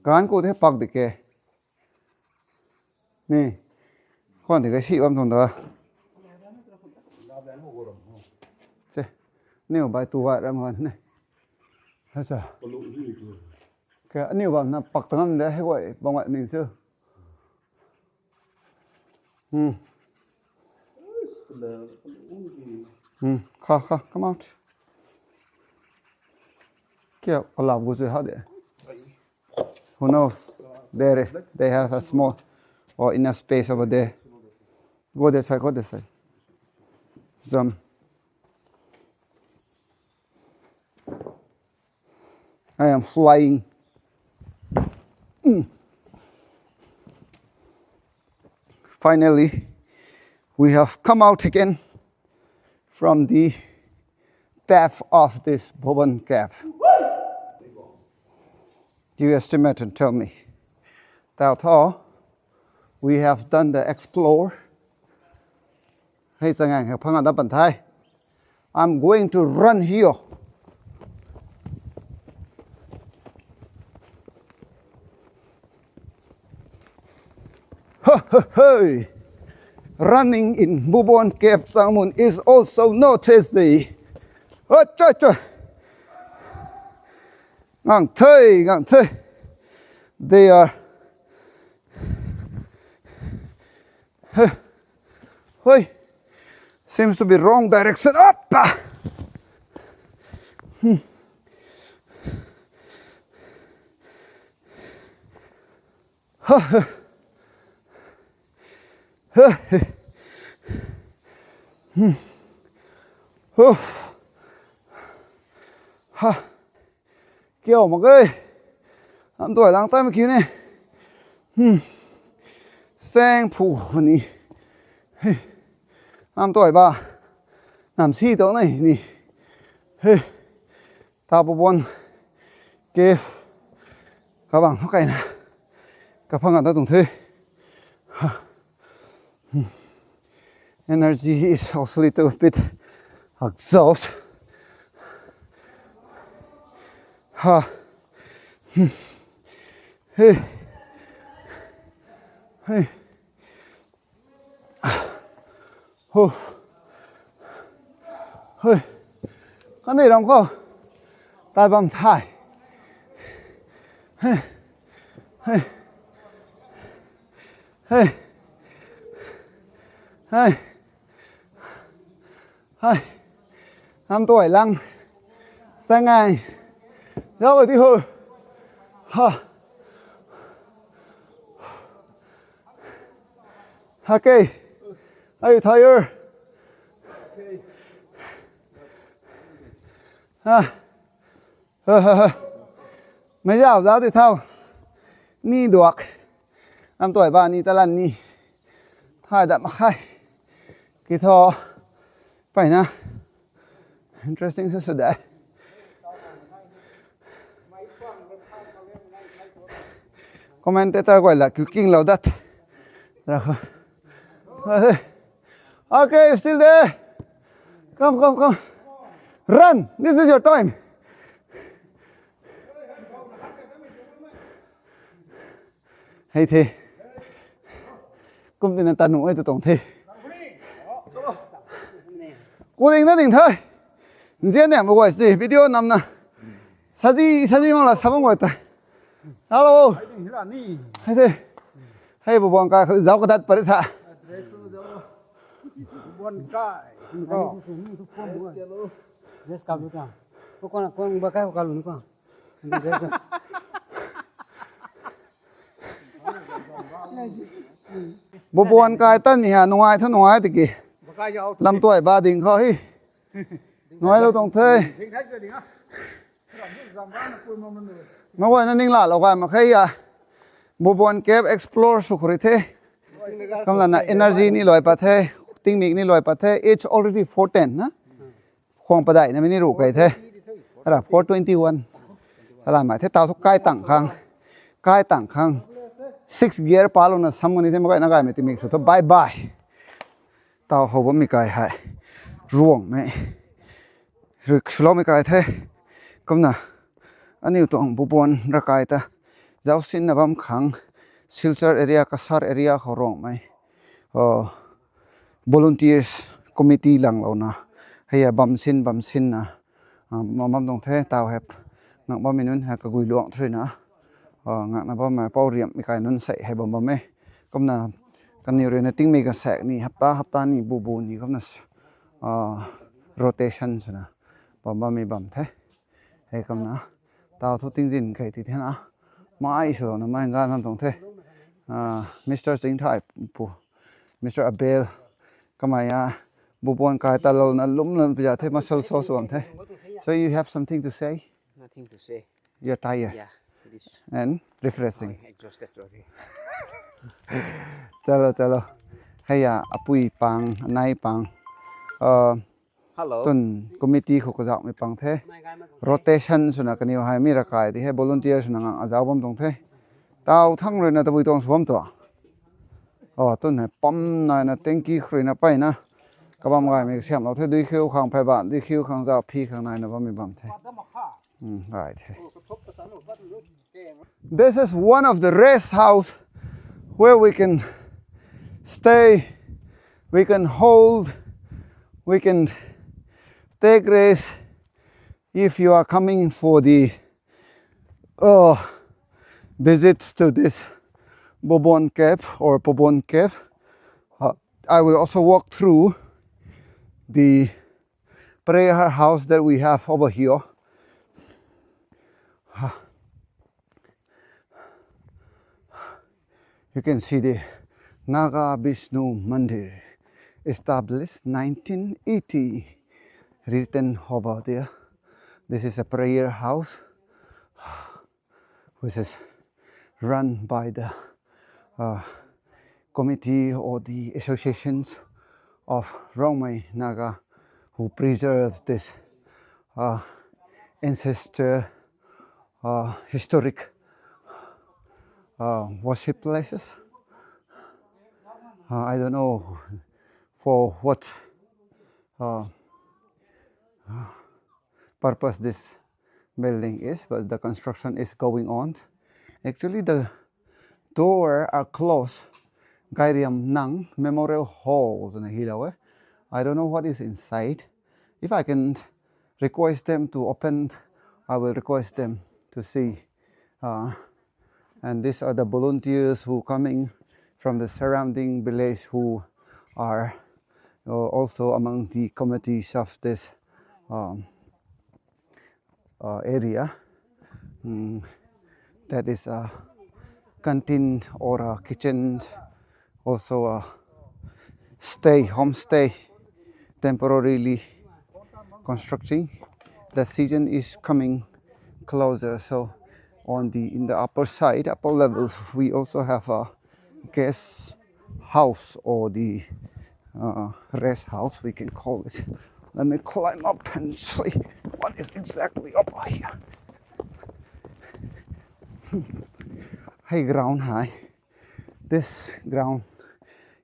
Gan ku the pak di ke. Ni. Khwan di ke si bam thong da. Che. Niu bai tu bai ram han ne. Ha cha. Ke niu bam na pak tang de he wai bang wai ni chu. Hmm. Hmm. Kha, kha, come out. Kya kalap gu chu ha de. Who knows? There, they have a small or enough space over there. Go this side, go this side. Jump. I am flying. Mm. Finally, we have come out again from the depth of this Bhuban cave. You estimate and tell me. Tau tho, we have done the explore. Hei changang hei phang da pan thai. I'm going to run here. Ha, ha, hey. Running in Bhuban Cave Changmun is also not easy. Acha, acha. Ngang the, ngang the. They are. Huh. Hoi. Seems to be wrong direction. Oppa. Hmm. Huh, huh. Huh, huh. Hmm. Huh. Ha. Kiu mak ge. Am tuai lang tai mak kiu ne. Hmm. Sang phu ni. Hey. Am tuai ba. Nam si tau nai ni. Hey. Ta pu bon. Ke. Kabang ho kai na. Kaphang ta tung the. Ha. Hmm. Energy is also a little bit exhaust. Ha. Hmm. Hey. Hey. Huh. Hey. Kan nei ram khou. Tai bam thai. Hey. Hey. Hey. Hey. Hey. Nam tuai lang. Sang ngai. Zau di ho. Ha. Okay. Are you tired? Ha. Ha, ha, ha. Mei zau zau di thau. Ni duak. Nam tuai ba ni talan ni. Thai dat mak khe. Ki tho. Pai na. Interesting sa sa de. Commentator guay la kiu kinglou dat. Rakho. Okay, still there. Come, come, come. Run. This is your time. Hei the. Kum tina tanu e tu tuang the. Ku ding na ding the. Nzian niam guay si video nam na. Sazi, sazi mang la sabam goi ta. Hello. Hei te. Hei bu buan kai zau kadat pari tha. Dress ka lu ta. Ko kona kon ba kai ko ka lu ni ko. Dress. Bu buan kai tan ni ha nungai thu nungai tiki. Lam tuai ba ding kho hi. Nungai lo tong the. Nungai na ning la lo kai ma khe ya. Bu buan cave explore sw khou rui the. Kam lana energy ni loi pat the. Tingmik ni loi pat the. It's already four ten na. Khwang padai na mi ni ru kai the. Ara four twenty one. Ala mai the tau thu kai tang khang. Kai tang khang. Six gear pa lo na sam ni the ma kai na kai mi tingmik sw thu bye bye. Tau how bam mi kai hei. Ruang mei. Rik swlou mi kai the. Kumna. Aniu tuang bu buan ra kai ta. Zausinna bam khang. Silchar area, Cachar area khou ruang mei. Oh, volunteers committee lang lou na. Hei a bam sin, bam sin na. Ah, bam bam tuang the, tau hep. Ngak bam mi nunc hei kagui luang thrui na. Ah, ngak na bam mei pau riam mi kai nunc sei hei bam bam e. Kumna kaniw rui na tingmei ka sek ni, hapta, hapta ni, bu bu ni, kumna s-, ah, rotation swna. Bam bam mi bam the. Hei kumna. Tau thu tingzin kai ti the na. Mai sw na mai ngan bam tuang the. Ah, Mister Singthai pu. Mister Abel. Kamei a. Bu buan kai ta lou na lum lou pia the muscle so so the. So you have something to say? Nothing to say. You're tired. Yeah, it is. And refreshing. I exhausted already. Chalo, chalo. Hei a, apui pang, anai pang. Uh, Hello. Tun committee khou kazauh mi pang the. Rotation swna kaniw hei mi ra kai ti hei volunteer swna ngang azauh bam tuang the. Tau thang rui na tabui tuang sw bam tua. Oh, tun hei pam nai na tanky khou rui na pay na. Kabam gay mi siam lou the, dui khiu khang phay ban, dui khiu khang zauh phi khang nai na bam mi bam the. Hmm, gay the. This is one of the rest house where we can stay, we can hold, we can take rest if you are coming for the uh, visit to this Bobon Cave or Pobon Cave. Uh, I will also walk through the prayer house that we have over here. You can see the Naga Vishnu Mandir, established nineteen eighty, written over there. This is a prayer house, which is run by the uh, committee or the associations of Rongmei Naga who preserves this uh, ancestor uh, historic uh, worship places. Uh, I don't know for what uh, purpose this building is, but the construction is going on. Actually, the door are closed. Gairiam Nang Memorial Hall twna hi lou e. I don't know what is inside. If I can request them to open, I will request them to see. Uh, and these are the volunteers who coming from the surrounding village who are uh, also among the committees of this um, uh, area. Mm, that is a canteen or a kitchen, also a stay, homestay, temporarily constructing. The season is coming closer, so on the, in the upper side, upper levels, we also have a guest house or the uh, rest house, we can call it. Let me climb up and see what is exactly up here. High ground high. This ground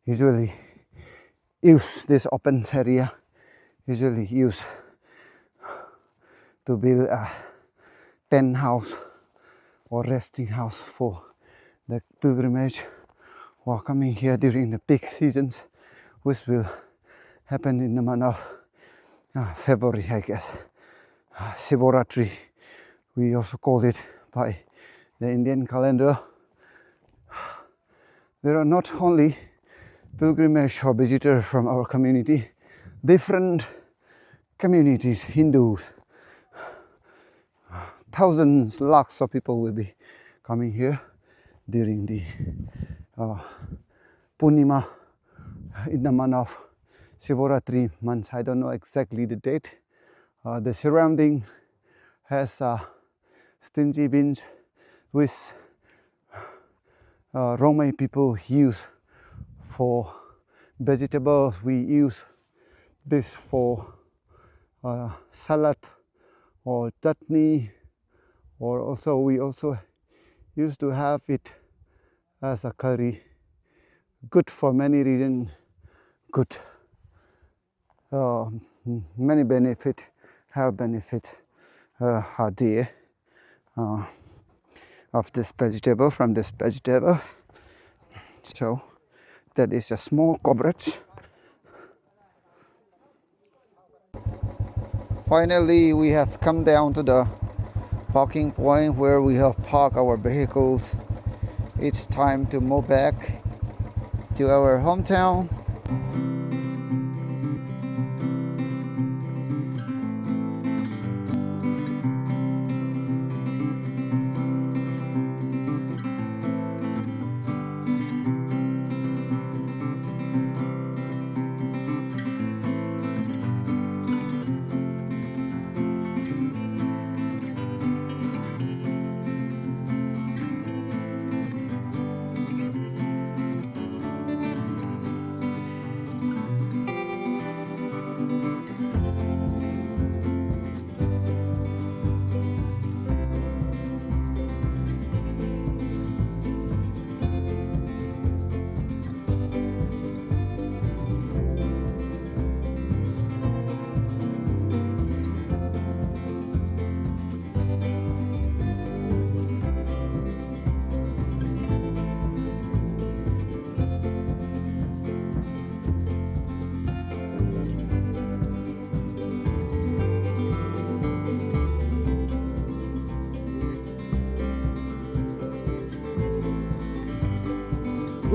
usually use this open area, usually use to build a tent house or resting house for the pilgrimage who are coming here during the peak seasons, which will happen in the month of uh, February, I guess. Uh, Shivaratri, we also call it by the Indian calendar. There are not only pilgrimage or visitors from our community, different communities, Hindus, thousands, lakhs of people will be coming here during the uh, Purnima in the month of Shivaratri months. I don't know exactly the date. Uh, the surrounding has a stingy bin, which uh, Rongmei people use for vegetables. We use this for uh, salad or chutney, or also we also used to have it as a curry. Good for many reasons. Good. Uh, many benefit, health benefit uh, are there uh, of this vegetable, from this vegetable. So that is a small coverage. Finally, we have come down to the parking point where we have parked our vehicles. It's time to move back to our hometown.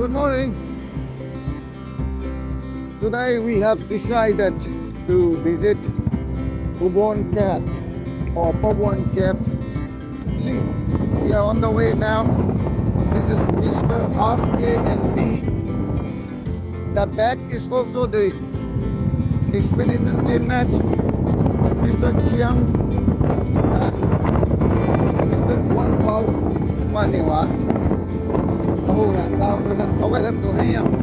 Good morning. Today we have decided to visit Pabon Cave or Pabon Cave. See, we are on the way now. This is Mister R K and D. The back is also the expedition team mate, Mister Chiang, uh, Mister Guang Pao, Maniwa. Oh, that, that, that, that, that, that, that,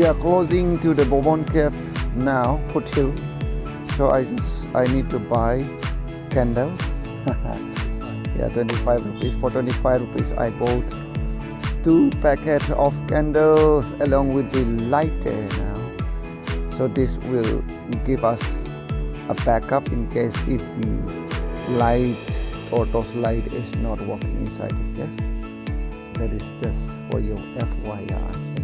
We are closing to the Bobon Cave now, foothill. So I just, I need to buy candle. Yeah, twenty-five rupees. For twenty-five rupees, I bought two packets of candles along with the lighter now. So this will give us a backup in case if the light or torch light is not working inside the cave. That is just for your F Y I.